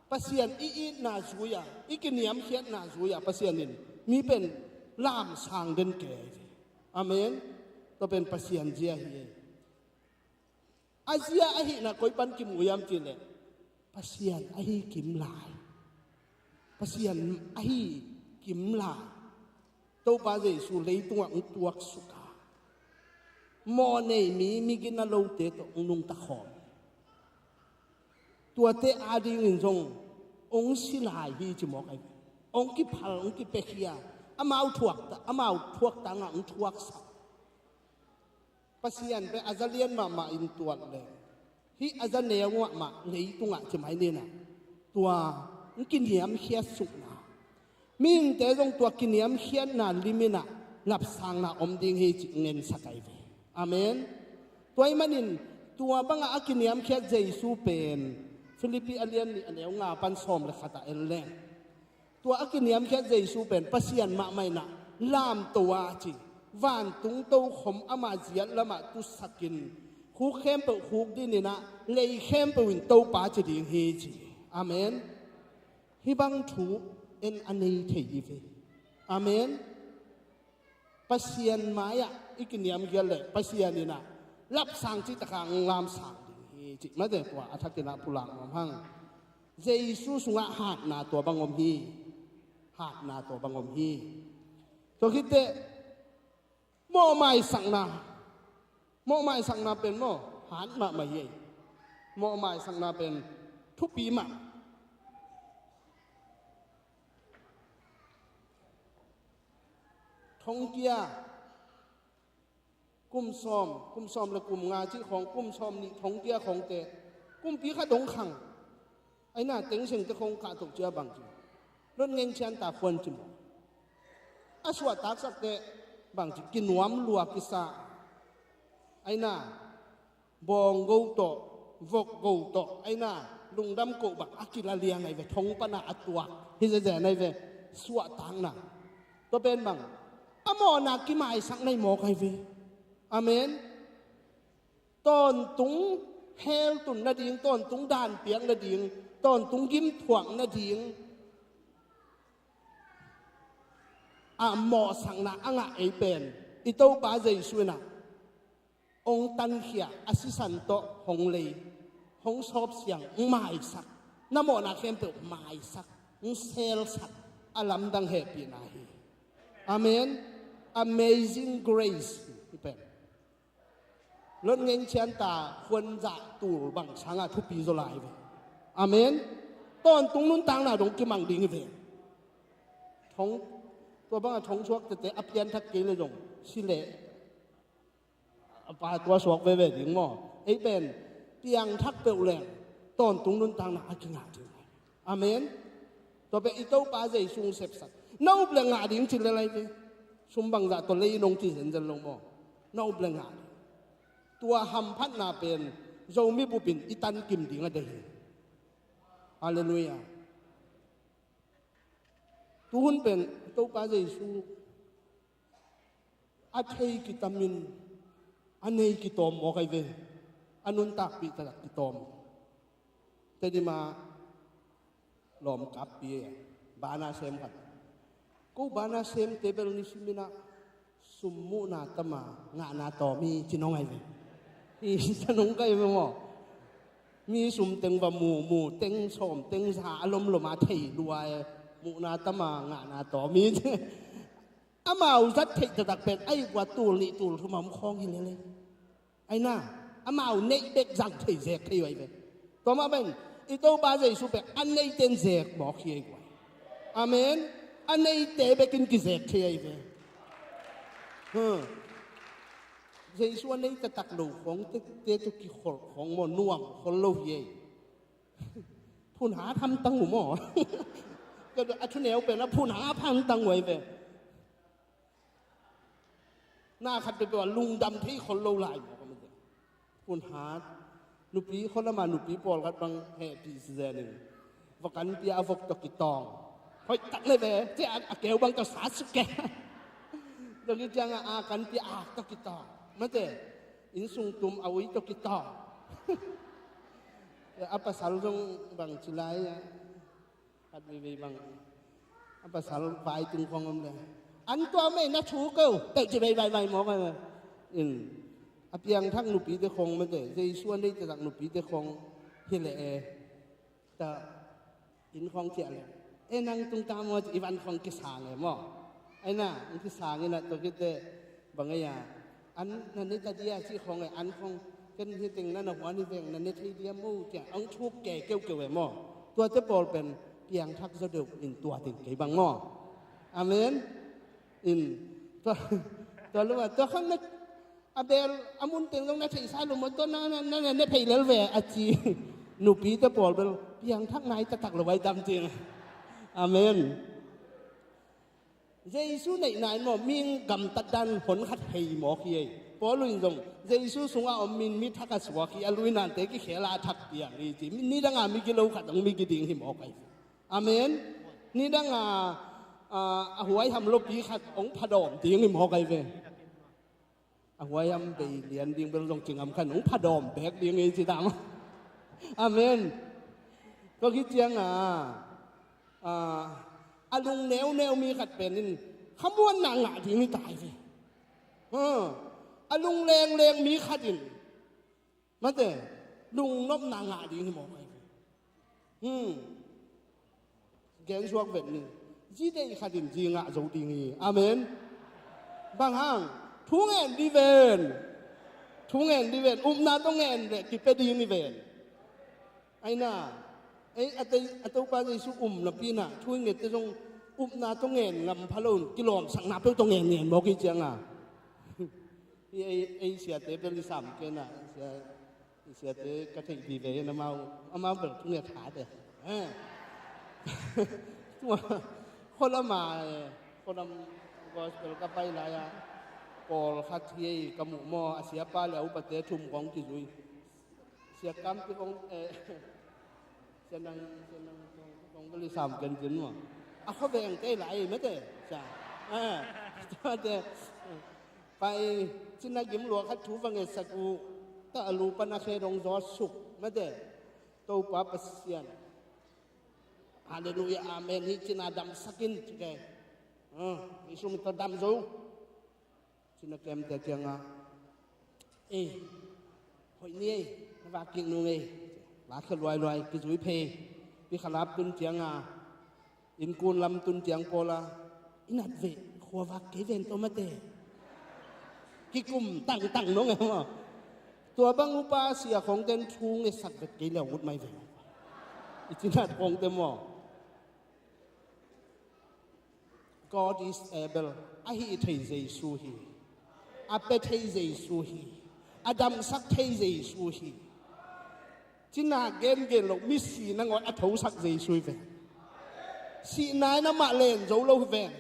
Pasian i itna zui-a, i kiniamkhiatna zui-a Pasian in mi pen lamsang den ke. Amen. Tua pen Pasian zia hi ei. A zia ahihna koi pan kimu hiam cih leh Pasian ahi kim lai. Pasian ahi kim lai. Topa Jesu leitungah hong tuaksuk a, mawhnei mi, migina lote tawh hong nungta khawm. Tuate adingin zong hong si lai hi ci mawk ai. Hong kiphal, hong kipiakhia, amau thuakta, amau thuaktangah hong thuaksak. Pasian pen a za lian mahmah in tuat le hih a za neu mahmah leitungah ci mai nina. Tua hong kiniamkhiat sukna, mihingte zong tua kiniamkhiatna liminah lapsangna om ding hi cih ngensak ai ve. Amen. Tua ih manin tua bangah a kiniamkhiat Jesu pen Philippi a lian nih a neu nga pan sawm le khatah en leng. Tua a kiniamkhiat Jesu pen Pasian mahmah inah lamto a ci. Vantung tokhom ama ziat lamah tusakin khuk khempeuh khuk dininah lei khempeuh in Topa ci ding hi ci. Amen. Hih bang thu en a nei thei hi ve. Amen. Pasian mai-ah i kiniamkhiat leh Pasian inah lapsang cih takah lamsang ding hi cih mate tua a thakinah pulak nuam hang. Jesu sungah hatna tua bang om hi. Hatna tua bang om hi. Tua khitteh mawhmaisakna. Mawhmaisakna pen maw hat mahmah hi. Mawhmaisakna pen thupi mah. Thongkia kum sawm, kum sawm le kum nga cih khawng, kum sawm nih thongkia khawngte kumpi khat hong khang. Aina, Thein Sein te khong kah toh cia bang ci, Lotngeng Chian Ta khuan ci maw. A suahtaksak teh bang ci, kinuam lua kisa. Aina, bawng go tawh, vok go tawh, aina, lungdam koh bang a kila liang ai ve, thong pana a tuak hi zezen ai ve, suahtakna. Tua pen bang, a mawhna kimaisak nai mawk ai ve. Amen. Tawntung hell tun nading, tawntung dan piak nading, tawntung gimthuak nading a mawhsakna a ngah ei pen i Topa Jesu in ah hong tankhia, a sisan tawh hong lei, hong sawpsiang, hong maisak, na mawhna khempeuh maisak, hong selsak, a lamdang hehpihna hi. Amen. Amazing grace hi pen. Lotngeng Chian Ta khuan zah tul bang sangah thupi zaw lai ve. Amen. Tawntung nuntakna dong kimang ding hi ve. Thong, tua bangah thong suak tete a pianthak kei le zong si leh a pa tua suak veve ding maw. Ei pen piangthak peuh leng tawntung nuntakna a kingah ding. Amen. Tua pen i Topa Jesu hong sepsak. Na up le ngah ding ci le lai ve. Sum bangzah tawh lei nong ci zenzen lo maw. Na up le ngah ding. Tua hamphatna pen Zomi bupin i tankim ding a deih hi. Halleluiah. Tuhun pen Topa Jesu a thei kitamin a nei kitawm mawk ai ve. A nuntakpih taktak kitawm. Tedim ah lawm kappi, bana sem khat. Ko bana semte bel nisimin ah sum muhna tama ngahna tawm hi ci nong ai ve. Hi sa nong kai ve maw. Mi sum teng va mu, mu teng sawm teng za a lomlom a thei lua e. Muhna tama ngahna tawm hi ci. Amau zat theih taktak pen a ik ua tul nih tul thum a om khawng hi lele. Aina, amau neih bek zang thei zek thei uh ai ve. Tua mah bangin i Topa Jesu pen a neite in zek mawk hi ai guai. Amen. A neite bekin kizek thei ai ve. Huh. Jesu a nei taktak lo khawng te, te tawh kikholh khawng maw, nuam khol lo hi ai. Phun hat hamtang uh maw. A thuneu pen a phun hat hamtang uh ai ve. Na khat peuhpeuh a lungdam thei khol lo lai maw ka mate. Phun hat. Nupi khualam a nupi pawlkhat bang hehpih si zen in. Vok an pia a vok tawh kitawng. Hoih tak le ve. Cia a keu bang tawh sat suk ke. Tua ki ciangah a kan pia a tawh kitawng. Mate. Inn sung tum a ui tawh kitawng. A pasal zong bang ci lai a. Khat veivei bang a pasal vai tung khong om le an tua mei na thu ko teh ci veivai vai mawk a. In a piangthak nupite khong mate Jesu a nei taktak nupite khong hi le e. Ta inn khong ciah le e nang tung ta maw ci i van khong kisang e maw. Aina hong kisang in a tua kite bang ei a an na ne ta dia cih khong e an khong ken hi teng na na huan hi veng na ne thei dia maw ciah hong thuk ke keukeu e maw. Tuate pawl pen piangthak zaw deuh in tua teng kei bang maw. Amen. In tua tua lua tua khong na a bel a mun teng zong na theihsa lo maw tua na na na ne phei lel ve a ci. Nupite pawl bel piangthak nai taktak lo vai dam cing. Amen. Jesu neihna in maw mi gamtat dan hon khat hei mawk hi ei. Paul in zong Jesu sungah om min mi thak a suak hi a luinante kikhel a thak piang hi ci. Nidanga mi gilo khat hong mi giding hi mawk ai. Amen. Nidanga a huaiham lopi khat hong phadawm ding hi mawk ai ve. A huaiham bei lian ding bel zong cingam khan hong phadawm bek ding hi ci tam. Amen. Tua khit cianga a lung neuneu mi khat pen in khamuanna ngah ding hi tai ve. A lung lengleng mi khat in mate lungnopna ngah ding hi mawk ai ve. Gensuak vet ni. Zi deih khat in zi ngah zo ding hi. Amen. Bang hang thu ngen di ven. Thu ngen di ven upna tawh ngen le kipia ding hi ven. Aina ei a Topa Jesu um napi na thu i ngette zong upna tawh ngen ngam pha lo in kilawmsakna peuh tawh ngen ngen mawk hi cianga. Ei siate bel i sam kena. Siate ka theih vive in amau bel thunget hate. Eh. Tua, khualam a, eh, khualam gospel ka pai lai a, pawlkhat hi ei ka muh maw, a siapa le a upate thum khawng kizui. Sia Kam Pi khawng, eh, Sia Nang, Sia Nang khawng, khawng ka lisam kencin maw. A khuaveng te lai mate, sia. Eh, tuate, pai, cina gim lua khat thu va ngetsak uh, ta a lu pan a khe dong zawt suk, mate. Topa Pasian. Halleluiah, amen. Hih cina damsak in, ci ke. Ah, Jesu min tawh dam zo. Cina kemte kiangah, ei, hoih ni ei, na vak kik nung ei. Vak kha luailuai, kizui phei. Pi khalap tun ciangah, innkuan lam tun ciang pawla, i nat veh, khua vak kei ven tawh mate. Kikum tangtang nong e maw. Tua bang upa sia khawngten thu ngetsak vet kei le a ut mai ve. I cinat khawngte maw. God is able. A hih thei Jesu hi. A pe thei Jesu hi. A damsak thei Jesu hi. Cina gengen lo, misi nangawn a thosak Jesu hi ven. Sihna in amah len zo lo hi ven.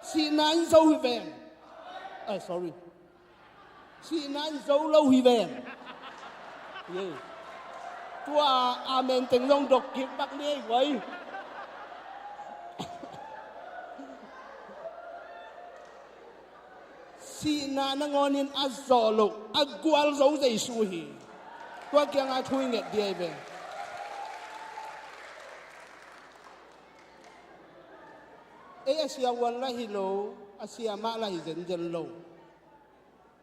Sihna in zo hi ven. Eh, sorry. Sihna in zo lo hi ven. Ye. Tua amen teng zong dok kik bak ni ei guai. Sihna nangawn in a zawh lo, a gual zo Jesu hi. Tua kiangah thu i nget dia hi ve. Ei a sia uan lah hi lo, a sia mah lah hi zenzen lo.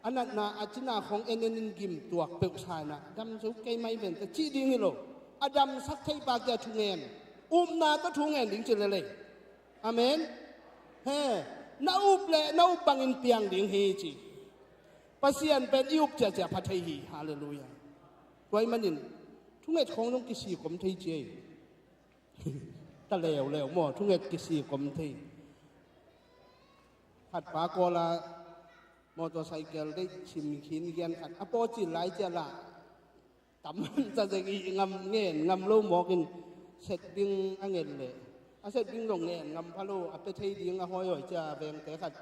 A natna a cina khawng en en in gim tuak peuh sa inah, dam zo kei mai ven ta cih ding hi lo. A damsak thei pa kia thungen, upna tawh thungen ding ci lelei. Amen. He, na up le na up bangin piang ding hi ci. Pasian pen i up ciacia pha thei hi. Halleluiah. Tua ahih manin thunget khawng zong kisikom thei ci ei. Ta leuleu maw, thunget kisikom thei. Khat pa kawla motorcycle deih sim khin gian khat a pawcil lai cia lah. Tam ca zeng i ngam ngen ngam lo mawkin setbing a ngen leh a setbing zong ngen ngam pha lo, a pe thei ding a hawihawi cia vengte khat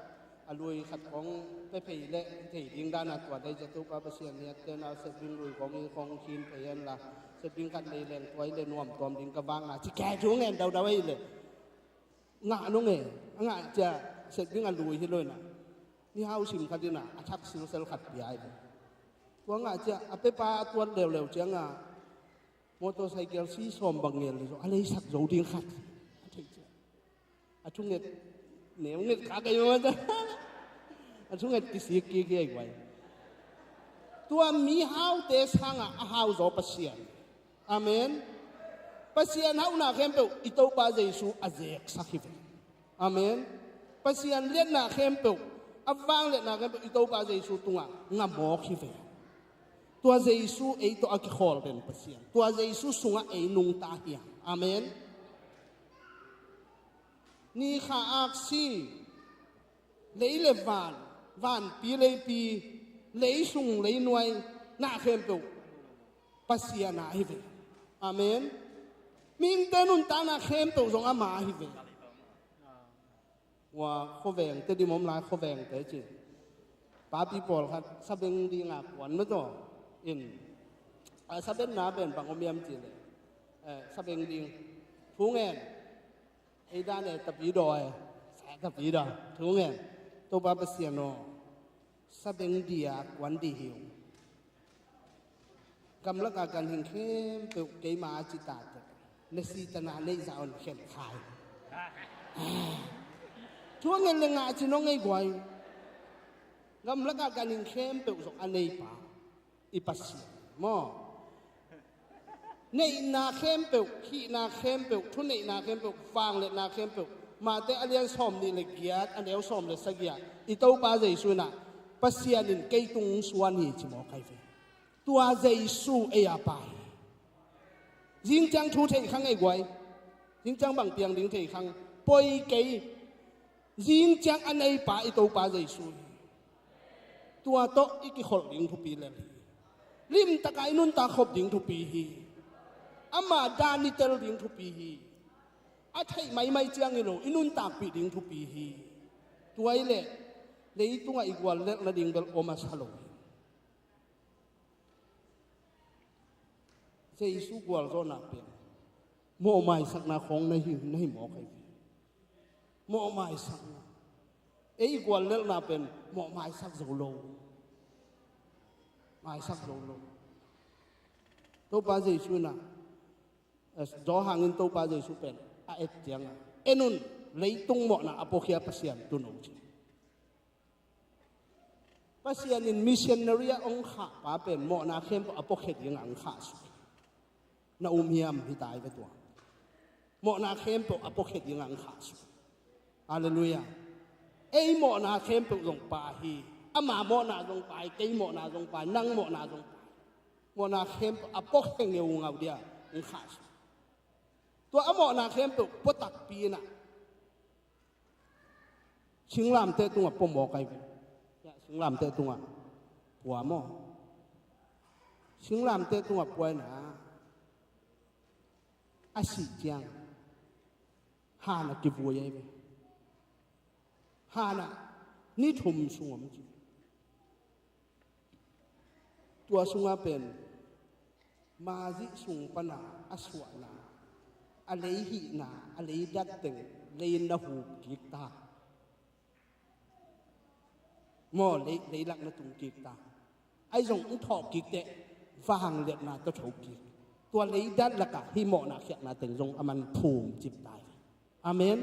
a lui khat kong pe phei leh thei ding dana tua dai cia Topa Pasian hiatte na setbing lui kong i kong khin phei hen la setbing khat lei leng tuai le nuam tuam ding ka vang a ci kei thu ngen daudau ei leh ngah nong e. A ngah cia setbing a lui hi lo inah ni hau sim khat inah a thak silsel khat pia hi. Tua ngah cia a pepa a tuat leuleu cianga motorcycle si sawm bang ngel le zo a leisak zo ding khat a thei cia. A thunget neu nget kha kei maw cia. A thunget kisik kik hi ei guai. Tua mi haute sangah a hau zaw Pasian. Amen. Pasian hauhna khempeuh i Topa Jesu a zeksak hi ve. Amen. Pasian liatna khempeuh, a vangliatna khempeuh i Topa Jesu tungah ngamawk hi ve. Tua Jesu ei tawh a kikhawl pen Pasian, tua Jesu sungah ei nungta hiam? Amen. Ni kha aksi, lei le van, vanpi leipi, leisung leinuai, na khempeuh Pasian a hi ve. Amen. Mihingte nuntakna khempeuh zong ama hi ve. Ua khuavengte dim om lai khuavengte ci. Papi pawlkhat sabeng dinga kuan mataw in a sabenna pen bang om hiam ci le, eh, sabeng ding thu ngen. Ei dan e tapi daw e. Sa tapi daw thu ngen. Topa Pasian aw, sabeng dia kuan dih hi ung. Gamlaka ganhing khempeuh keima a ci ta teh na sitana neih zah on khen khai. Thu a ngen le ngah ci nong ei guai. Gamlaka ganhing khempeuh zong a neipa i Pasian maw. Neihna khempeuh, hihna khempeuh, thuneihna khempeuh, vangliatna khempeuh, Mate a lian sawm nih le giat a neu sawm le sagih ah i Topa Jesu inah Pasian in kei tung suan hi ci mawk ahi ve. Tua Jesu ei a pa hi. Zingciang thu theih khang ei guai. Zingciang bang piang ding theih khang poi kei. Zingciang a neipa i Topa Jesu hi. Tua tawh i kikholh ding thupi lel hi. Limtaka i nuntak khop ding thupi hi. Ama dan i tel ding thupi hi. A theih maimai ciang hi lo, i nuntakpih ding thupi hi. Tua hi leh leitungah i guallelh nading bel om a sa lo hi. Jesu gualzawhna pen mawhmaisakna khawng na hi, na hi mawk ahi ve. Mawhmaisakna. Ei guallelhna pen mawhmaisak zo lo. Maisak zo lo. Topa Jesu in a, eh, Johan in Topa Jesu pen a et ciangah, "En un, leitung mawhna a puakhia Pasian tun o," ci. Pasian in missionary a hong khahpa pen mawhna khempeuh a puakhia dingah hong khahsuk. Na um hiam? Hi ta hi ve tua. Mawhna khempeuh a puakhia dingah hong khahsuk. Halleluiah. Ei mawhna khempeuh zong pa hi. Ama mawhna zong pa hi. Kei mawhna zong pa hi. Nang mawhna zong pa hi. Mawhna khempeuh a puakhia ngeungau dia hong khahsuk. Tua a mawhna khempeuh pua takpi in a, singlamteh tungah pua mawk ahi ve. Singlamteh tungah pua maw? Singlamteh tungah pua in a, a sih ciang han ah kivui ahi ve. Han ah ni thum sung om ci. Tua sungah pen mazih sung pana a suahna, a lei hihna, a lei dat teng lei in na hup kik ta. Maw, lei, leilak na tung kik ta. Ahi zong hong thawh kik teh vangliatna tawh tho kik. Tua lei dat lakah hih mawhna khialhna teng zong a man phum cip ta hi. Amen.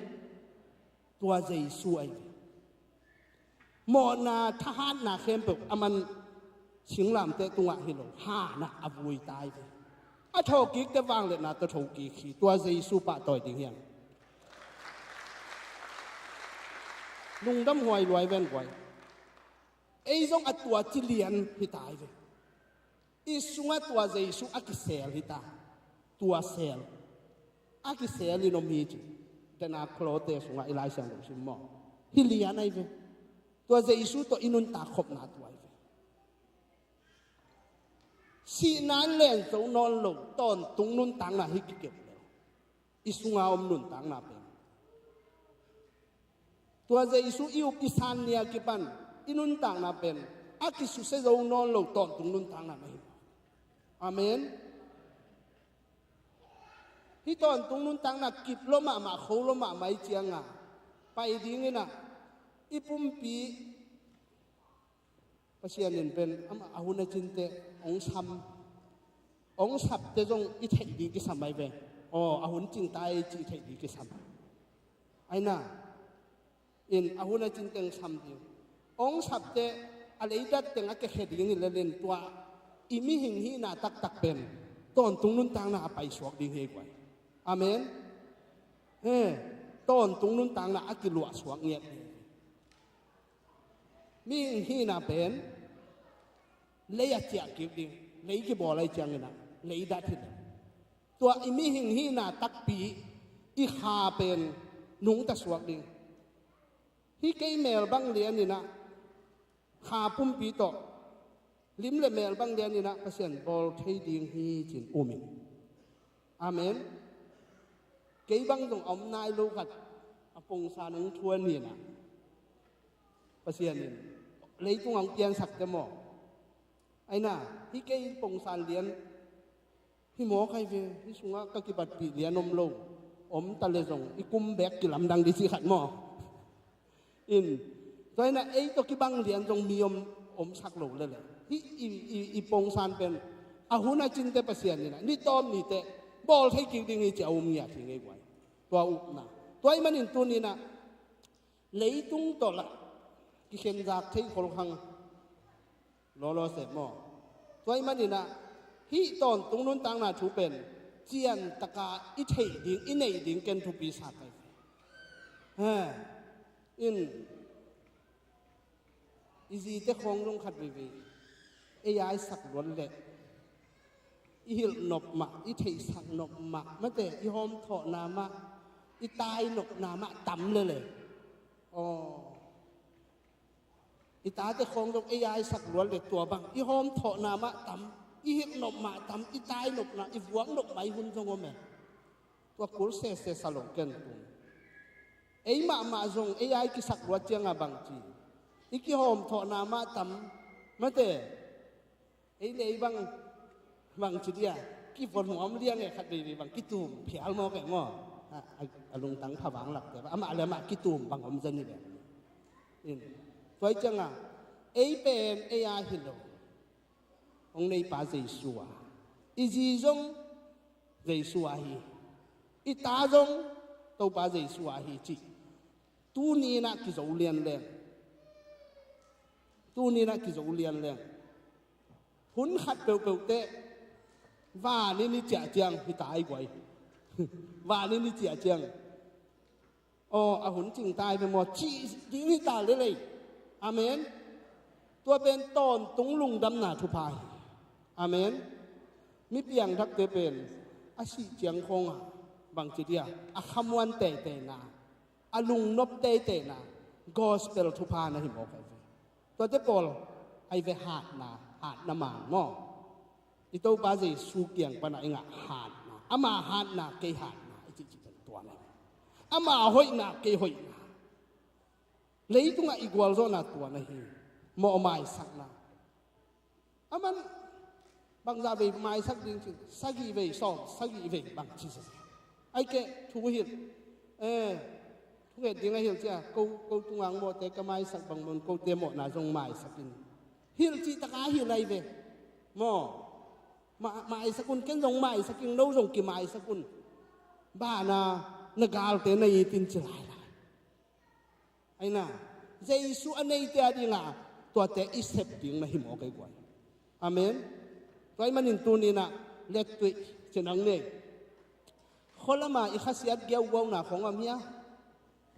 Tua Jesu ahi ve. Mawhna thahatna khempeuh a man singlamteh tungah hi lo, han ah a vui ta hi ve. A thawh kik teh vangliatna tawh tho kik hi. Tua Jesu pahtawi ding hiam? Lungdam huai luai ven guai. Ei zong a tua ci lian hi ta hi ve. I sungah tua Jesu a kisel hi ta. Tua sel. A kisel in om hi ci. Dena Klote sungah i Lai Siangtho sim maw? Hi lian ahi ve. Tua Jesu tawh i nuntak khopna tua ahi ve. Sihna in len zo nawn lo, tawntung nuntakna hi kikep lo. I sunga om nuntakna pen. Tua Jesu i up i san ni a kipan i nuntakna pen a kisusia zo nawn lo tawntung nuntakna na hi. Amen. Hih tawntung nuntakna kip lo mahmah, kho lo mahmah i cianga pai dingin a, i pumpi Pasian in pen ama a hun a cin teh hong sam, hong sap teh zong i theih ding kisam ahi ve. Aw, a hun cin ta ei cih theih ding kisam. Aina in a hun a cin teng sam ding. Hong sap teh a leidat teng a kiakhia ding hi lel in tua i mihing hihna taktak pen tawntung nuntakna a paisuak ding hi guai. Amen. He, tawntung nuntakna a kiluahsuak ngiat ding. Mihing hihna pen lei a ciah kik ding, lei kibawl ahi ciangin a, lei dat hi lel. Tua i mihing hihna takpi i kha pen nungta suak ding. Hih kei mel bang lianin a, kha pumpi tawh, lim le mel bang lianin a Pasian bawl thei ding hi cin um in. Amen. Kei bang zong a om nai lo khat a pongsan hong thuan hi na. Pasian in leitung hong piansak te maw? Aina, hih kei pongsan lian hi mawk ahi ve, hih sungah ka kipatpih lian om lo. Om ta le zong i kum bek kilamdang dih cih khat maw? In, tua ina ei tawh kibang lian zong mi om, omsak lo lele. Hih i, i, i pongsan pen a hun a cinte Pasian ina ni tawm ni teh bawl thei kik ding hi ci a um ngiat hi ngei guai. Tua upna. Tua i manin tuni ina leitung tawh lah kikhenzak thei khol khang lawlaw seh maw? Tua i manin ah hih tawntung nuntakna thu pen ciantaka i theih ding, i neih ding ken thupi sa kai. He, in, i zite khawng zong khat veivei ei aisak luat leh i hilh nop mah, i theihsak nop mah, mate i hawmthawhna mah, i tai nopna mah tam lele. Aw, i tate khawng zong ei aisak luat le tua bang i hawmthawhna mah tam. I hilh nop mah tam, i tai nopna, i vuak nop mai hun zong om e. Tua kul sese sa lo ken tun. Ei mahmah zong ei a i kisak luat cianga bangci, i kihawm thawhna mah tam. Mate, ei le ei bang, bangci dia, kivon huam liang e, khat veivei bang kitum phial mawk e maw. A, a, a lungtang pha vang lakte bang, amah le amah kitum bang om zen hi ve. In, tua i cianga ei pen ei a hi lo. Hong neipa Jesu a, i zi zong Jesu a hi, i ta zong Topa Jesu a hi cih tuni inah kizo lianleng. Tuni inah kizo lianleng. Hun khat peuhpeuh teh vanin i ciah ciang hi ta i guai. Vanin i ciah ciang, aw, a hun cing ta i ve maw, cih ding hi ta lelei. Amen. Tua pen tawntung lungdamna thupha hi. Amen. Mi piangthakte pen a sih ciang khawnga bangci dia, a khamuan teiteina, a lungnop teiteina, gospel thupha na hi mawk ai ve. Tuate pawl ai ve hatna, hatna man maw. I Topa Jesu kiang pana i ngah hatna, ama hatna, kei hatna, i cihcih pen tua na hi. Ama hoihna, kei hoihna. Leitungah i gualzawhna tua na hi. Mawh maisakna. Aman bangzah vei maisak ding cin, sagih vei, sawm sagih vei bang ci sa. Ai keh thu hilh. Eh, thunget ding a hilh cia, ko, ko tungang mawhte ka maisak bang mun, kote mawhna zong maisak in. Hilh cih taka hilh ai ve. Maw, ma, maisak un, ken zong maisak in, no zong kimaisak un. Bana na galte na itin ci lailai. Aina, Jesu a neite a dinga tuate i sep ding na hi mawk ai guai. Amen. Tua i manin tuninah lettuih cinang nei. Khualama i khasiat giauguauna khong om hia?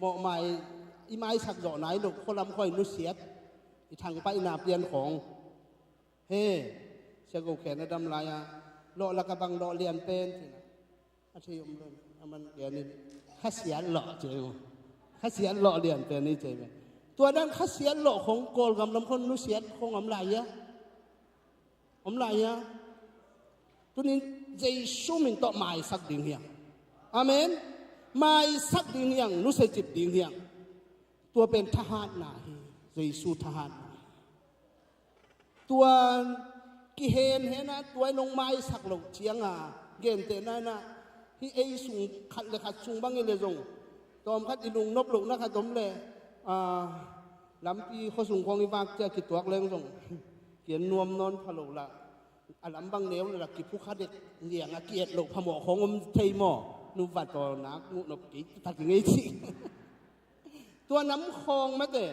Mawhmai i maisak zawh nai lo, khualam khuai nusiat i thangpaihna pian khong. He, sia go khen a dam lai-a, lawh laka bang lawh lian pen cina. A thei om lo, a man pianin khasiat lawh cei maw. Khasiat lawh lian pen i cei maw. Tua dan khasiat lawh khong Kawlgam lam khong nusiat khong om lai hia? Om lai hia? Tunin Jesu min tawh maisak ding hiang. Amen. Maisak ding hiang, nusia cip ding hiang. Tua pen thahatna hi. Jesu thahatna hi. Tua kihenhena tua i nong maisak loh cianga gentehna inah hih ei sung khat le khat sung bang i le zong tawm khat i lungnop lohna khat om le, ah, lampi khuasung khong i vak cia kituak leng zong kian nuam nawn pha lo lah. A lam bang neu le lah kiphukha dek lianga ki-et loh phamawh khong om thei maw? Nu vat aw nak muhnop kei tak i ngei cih. Tua nam khawng mate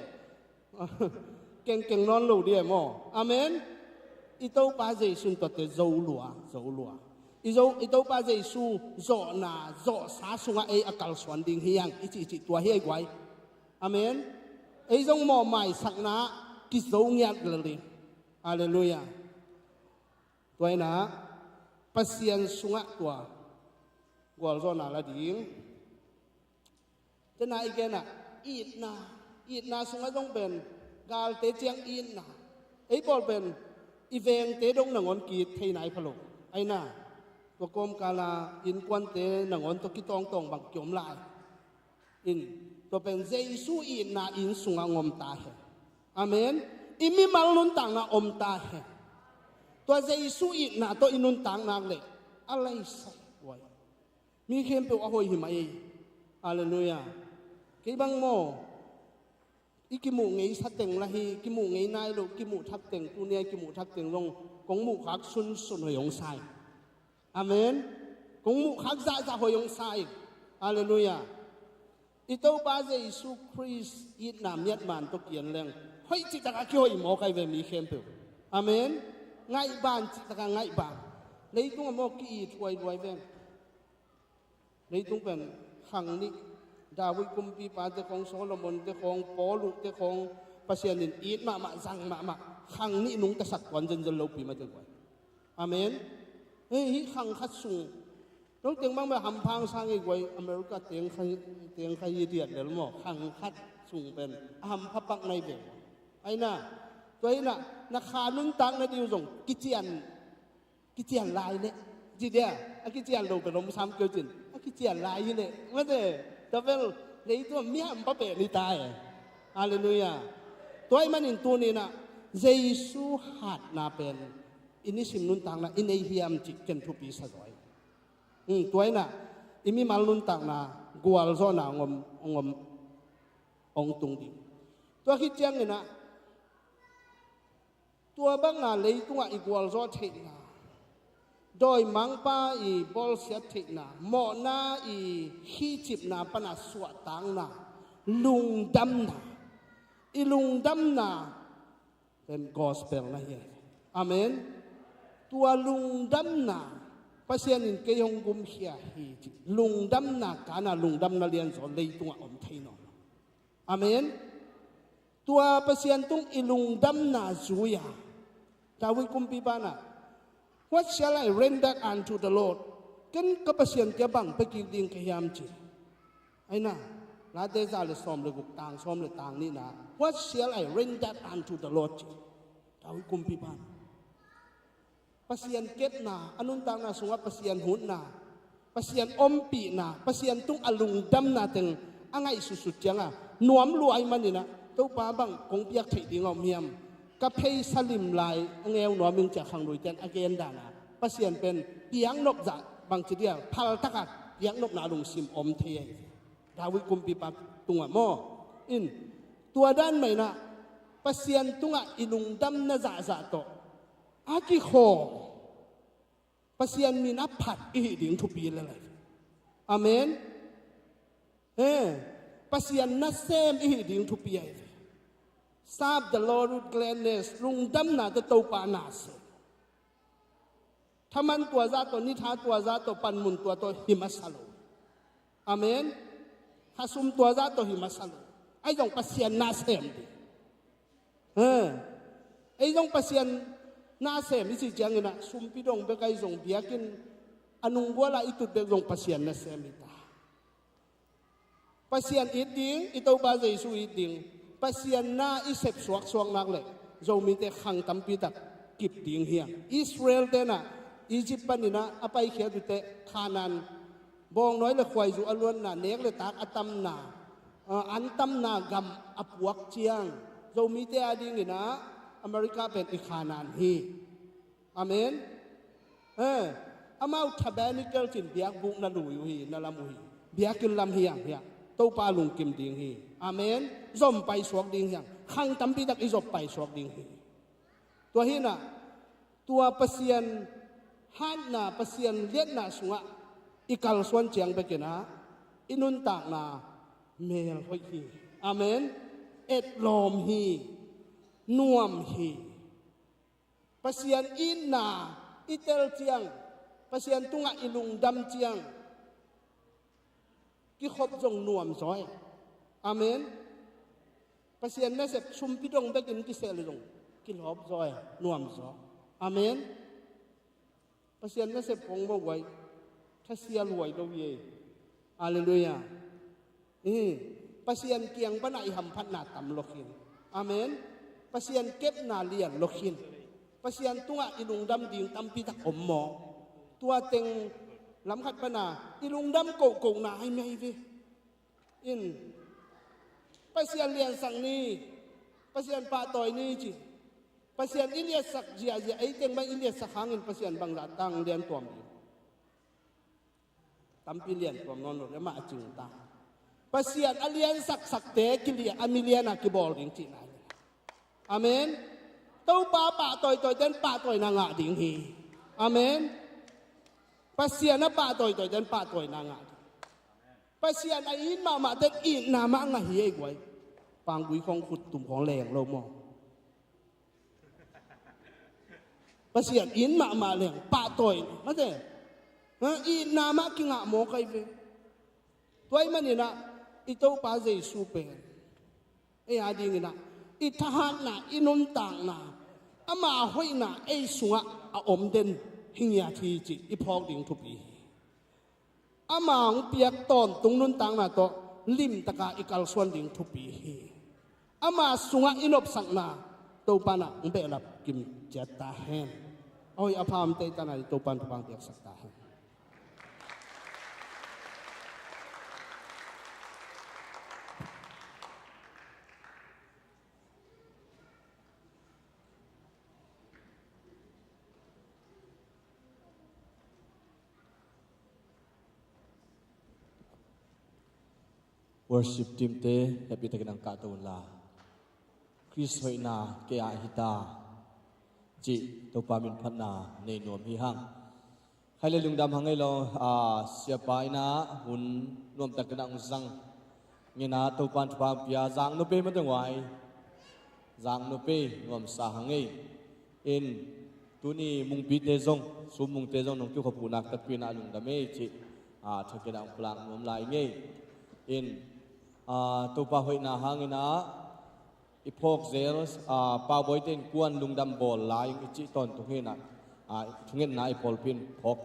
kengkeng nawn lo dia maw? Amen. I Topa Jesu in tuate zo lua, zo lua. I zo, i Topa Jesu zawhna, zawhsa sungah ei a kalsuan ding hiang i cihcih tua hi ai guai. Amen. Ei zong mawh maisakna kizo ngiat lel ding. Halleluiah. Tua inah Pasian sungah tua gualzawhna la ding. Tena i genah itna, itna sungah zong pen galte ciang itna. Ei pawl pen i vengte dong nangawn ki-it thei nai pha lo. Aina, tua kawmkala innkuante nangawn tawh kitawngtawng bang kiom lai. In, tua pen Jesu itna inn sungah ngom ta hen. Amen. I mimal nuntakna om ta hen. Tua Jesu itna tawh i nuntak nak leh a leisai guai. Mi khempeuh a hoih hi mah ei. Halleluiah. Kei bang maw, i kimuh ngei sa teng la hi, kimuh ngei nai lo, kimuh thak teng, tunia i kimuh thak teng zong kong muh khak sunsun hoih hong sa hi. Amen. Kong muh khak zahzah hoih hong sa hi. Halleluiah. I Topa Jesu Khrist itna miatman tawh kian leng hoih cihtakah kihoih mawk ai ve mi khempeuh. Amen. Ngaihban cihtakah ngaihban. Leitungah maw ki-it huaihuai ve. Leitung pen khang nih, David kumpipa te khong, Solomon te khong, Paulu te khong, Pasian in it mahmah, zang mahmah, khang nih nungtasak tuan zenzen lopi mah te guai. Amen. Hei, hih khang khat sung, no teng bang bang hampha hong sa ngei guai, America teng kha, teng kha hi diat lel maw, khang khat sung pen a hampha pak nai ve. Aina, tua ina, na kha nuntak na diu zong kician Kician lai leh, ci dia, a kician lo pen om sam keu cin, a kician lai hi leh, mate, tua pen leitung a miam pa pen hi ta e. Halleluiah. Tua ahih manin tuni-in ah Jesu hatna pen i nisim nuntakna i nei hiam cih ken thupi sa zaw hi. Hmm, tua in ah i mimal nuntakna gualzawhna hong om, hong om, hong tung ding. Tua khit ciangin ah tua banga leitungah i gualzawh theihna, dawimangpa i bawlsiat theihna, mawhna i khihcipna pana suahtakna, lungdamna, i lungdamna pen gospel na hi a. Amen. Tua lungdamna, Pasian in kei hong gumkhia hi ci, lungdamna kana lungdamna lianzaw leitungah om thei nawn lo. Amen. Tua Pasian tung i lungdamna zui-a David kumpipa in ah, "What shall I render unto the Lord?" Ken ka Pasian kiang bang pia kik ding ka hiam ci. Ahi na, Late za le sawm le guk, tang sawm le tang nihna, "What shall I render unto the Lord?" ci David kumpipa in. Pasian kepna, a nuntakna sungah Pasian hutna, Pasian ompihna, Pasian tung a lungdamna teng a ngaihsutsut ciangah nuam lua ahih manin ah, "Topa, bang kong piak theih ding a om hiam? Ka pheisa lim lai a ngeu nuam ing," ci-a khangluite in a gen dan a, Pasian pen piaknop zah bangci dia, phaltak a piaknopna lungsim om thei ahi. David kumpipa tungah maw, in, tua dan mah in ah Pasian tungah i lungdamna zahzah tawh a kikhawm, Pasian min a phat i hih ding thupi lel ahi. Amen. Eh, Pasian nasem i hih ding thupi ahi. "Serve the Lord with gladness." Lungdamna tawh Topa na sem. Thaman tua zah tawh, nitha tua zah tawh, panmun tua tawh hi masa lo. Amen. Khasum tua zah tawh hi masa lo. Ahi zong Pasian na sem ding. Eh. Ahi zong Pasian na sem i cih ciangin ah, sumpi dong bek ahi zong, biakinn a nunggual a i tut bek zong Pasian nasem hi ta. Pasian it ding, i Topa Jesu it ding. Pasian na i sep suaksuak nak leh Zomite khang tampi tak kip ding hi hang. Israel-te in ah Egypt panin ah a paikhiat uh teh, Khanaan, bawngnawi le khuaizu a luanna, nek le tak a tamna, ah, an tamna gam a puak ciang, Zomite adingin ah America pen i Khanaan hi. Amen. Eh, amau tabernacle cin biakbuk na lui uh hi, na lam uh hi. Biakinn lam hi hang, hi hang. Topa lungkim ding hi. Amen. Zom paisuak ding hi hang. Khang tampi tak i zop paisuak ding hi. Tua hi in ah, tua Pasian hatna, Pasian liatna sungah i kalsuan ciang bekin ah, i nuntakna melhoih hi. Amen. Etlawm hi. Nuam hi. Pasian itna i tel ciang, Pasian tungah i lungdam ciang, kikhop zong nuam zaw e. Amen. Pasian nasep, sumpi dong bekin kisel zong kilawp zaw e, nuam zaw. Amen. Pasian nasep kong mawh guai, thasial huai lo hi e. Halleluiah. Eh, Pasian kiang pana i hamphatna tam lo khin. Amen. Pasian kepna lian lo khin. Pasian tungah i lungdam ding tampi tak om maw? Tua teng lam khat pana i lungdam kohkohna ai mai ve. In, Pasian liansak ni, Pasian pahtawi ni ci. Pasian i liatsak ziahziah, ei teng bang i liatsak hangin Pasian bangzah tang lian tuam ding. Tampi lian tuam nawn lo, amah a cing ta. Pasian a liansaksakte kilia, a milian a kibawl ding cihna hi. Amen. Topa pahtawitawite in pahtawina ngah ding hi. Amen. Pasian a pahtawitawite in pahtawina ngah ding. Pasian a it mahmahte in itna mah ngah hi ei guai. Panggui khong khuttum khong leng lo maw? Pasian in mahmah leng pahtawi, mate. Ha, itna mah kingah mawk ai ve. Tua ahih manin ah i Topa Jesu pen ei adingin ah i thahatna, i nuntakna, ama hoihna ei sungah a om den hi ngiat hi cih i phawk ding thupi hi. Ama hong piak tawntung nuntakna tawh limtaka i kalsuan ding thupi hi. Ama sungah i nopsakna Topa in ah hong behlap kim ciat ta hen. A hoih a pha om teitana i Topan thupha piaksak ta hen. Worship team te, hehpihtakin ang kahto unla. Khrist hoihna kei ah hi ta, cih Topa min phatna nei nuam hi hang. Khai le lungdam hang ei lo, a, siapa in ah hun nuamtakin ah hong zang. Ngen ah Topa in thupha pia, zang nupi mate nguai. Zang nupi nuamsa hang ei. In tuni mungpite zong, sum mungte zong nong kikhop uh naktakpi in ah lungdam ei cih, a, thakin ah hong pulak nuam lai ngei. In, a, Topa hoihna hangin ah i phawk zel, a, Paubawi te in kuan lungdam bawl lai ing i cih tawntung hi in ah, a, thungetna i pawlpi in phawk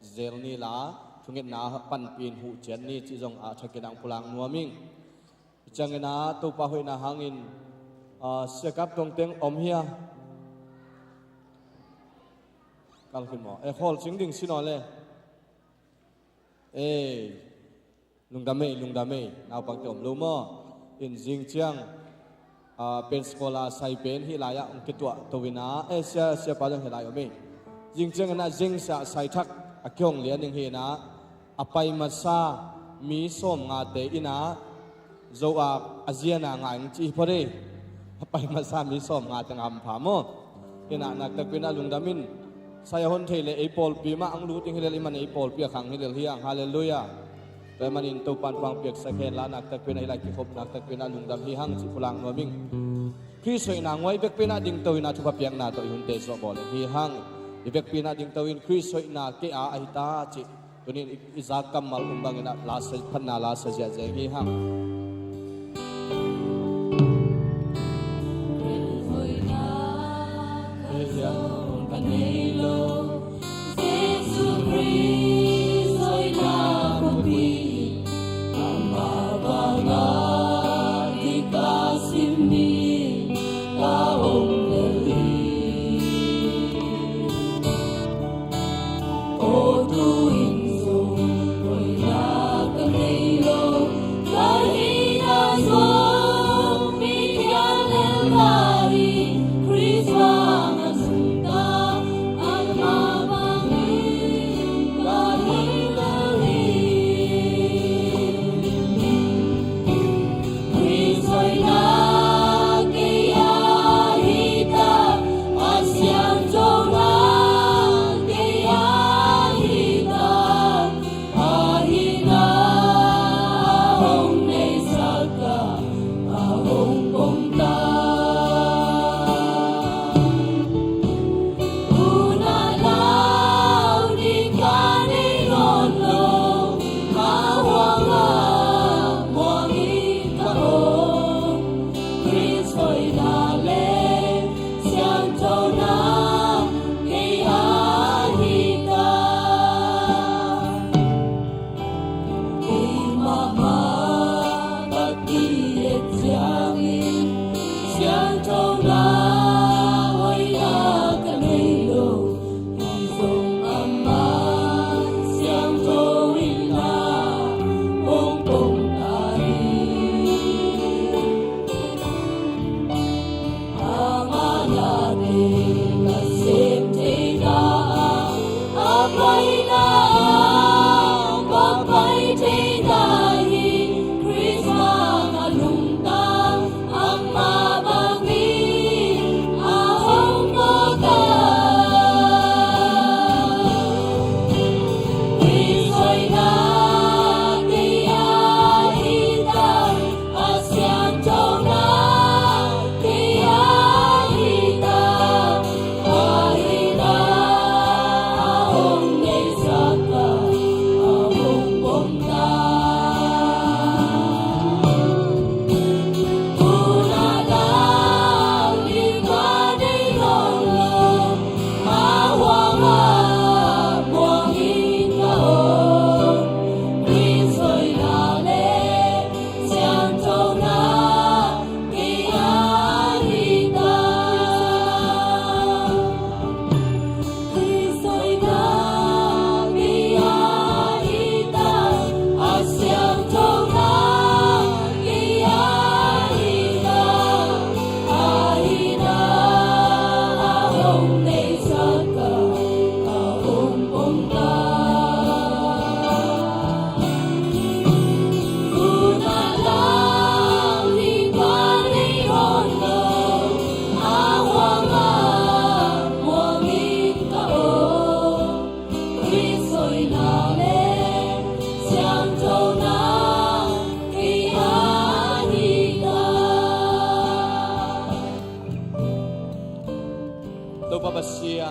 zel ni la, thungetna panpih in huh ciat ni cih zong, a, thakin ah hong pulak nuam ing. I ciangin ah Topa hoihna hangin, a, siakap tongteng om hia? Kal khin maw? E, khawl cing ding si naw le. E, lungdam ei, lungdam ei, naupangte om lo maw? In zing ciang, a, Pensacola sai pen hih lai-ah hong kituah to in ah, e, sia, siapa zong hih lai om ei. Zing ciangin ah zing sia sai thak a kihong lian ding hi in ah, a pai masa mi sawmngate in ah, zo a, a ziana ngai ing ci hi phot ei. A pai masa mi sawmngate ngam pha maw? In ah naktakpi in ah lungdam in, sai a hon thei le ei pawlpi mah ang lut ing hi lel, i man ei pawlpi a khang hi lel hi ang, halleluiah. Tua ahih manin Topan pang piaksak hen la, naktakpi in ah i lai kikhop naktakpi in ah lungdam hi hang cih pulak nuam ing. Khrist hoihna nguai vekpi in ah dingto in ah thupha piakna tawh i hunte zawh bawl hi hang. I vekpi in ah dingto in Khrist hoihna kei a ahi ta cih tuni in i, i zak kammal um bangin ah la sa, phatna la sa ziahziah hi hang.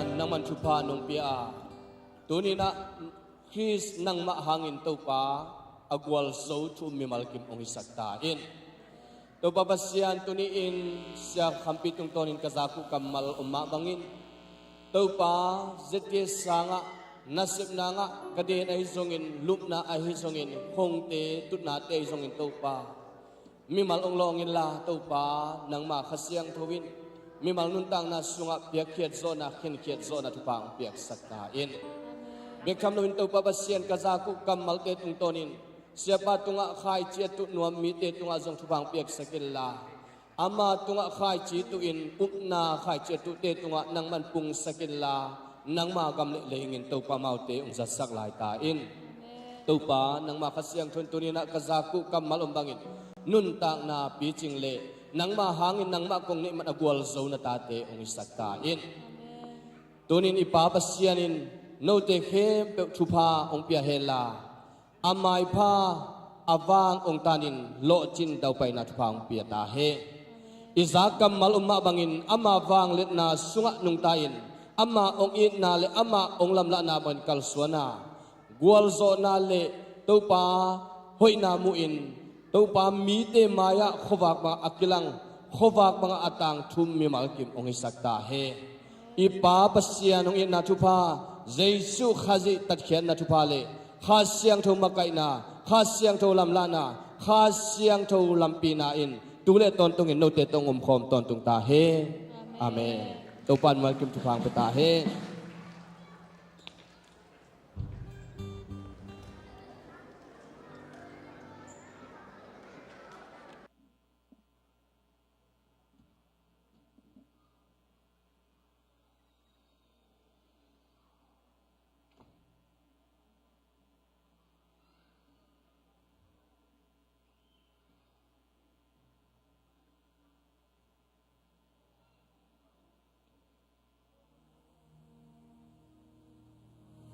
Nangman thupha nong pia a, tuninah Khrist nangmah hangin Topa a gualzo thu um mimal kim hong hisak ta in. Topa Pasian, tuni-in Sia Khampi tungtawnin ka zak uh kammal om mah bangin, Topa, zetia sangah nasepna ngah ka den ahi zongin, lupna ahi zongin, khongte tutnate ahi zongin, Topa, mimal hong lawng inla, Topa, nangma Kha Siangtho in mimal nuntakna sungah piakkhiat zawhna, khenkhiat zawhna thupha hong piaksak ta in. Bek tham loin Topa Pasian, ka zak uh kammalte tungtawnin siapa tungah khaici a tuh nuam mite tungah zong thupha hong piaksak inla, ama tungah khaici tuhin upna khaici a tuhte tungah nangman pungsak inla, nangma gam le lei in Topa amaute hong zatsak lai ta in. Topa, nangma Kha Siangtho in tuninah ka zak uh kammal om bangin nuntakna picing le nangma hangin nangmah kong neih man a gualzo na tate hong hisak ta in. Tunin i Pa Pasian in note khempeuh thupha hong pia henla, a maipha a vang hong tanin lawhcin daupaina thupha hong pia ta hen. I zak kammal om mah bangin ama vangliatna sungah nungta in, ama hong itna le ama hong lamlahna bangin kalsuan a, gualzawhna le Topa hoihna muhin, Topa mite mai-ah khuavak bangah a kilang, khuavak bangah a tangthu um mimal kim hong hisak ta hen. I Pa Pasian hong itna thupha, Jesuh Khazih tatkhiatna thupha le Kha Siangtho makaihna, Kha Siangtho lamlahna, Kha Siangtho lampina in tu le tawntungin note tawh hong omkhawm tawntung ta hen. Amen. Topa in mimal kim thupha hong pia ta hen.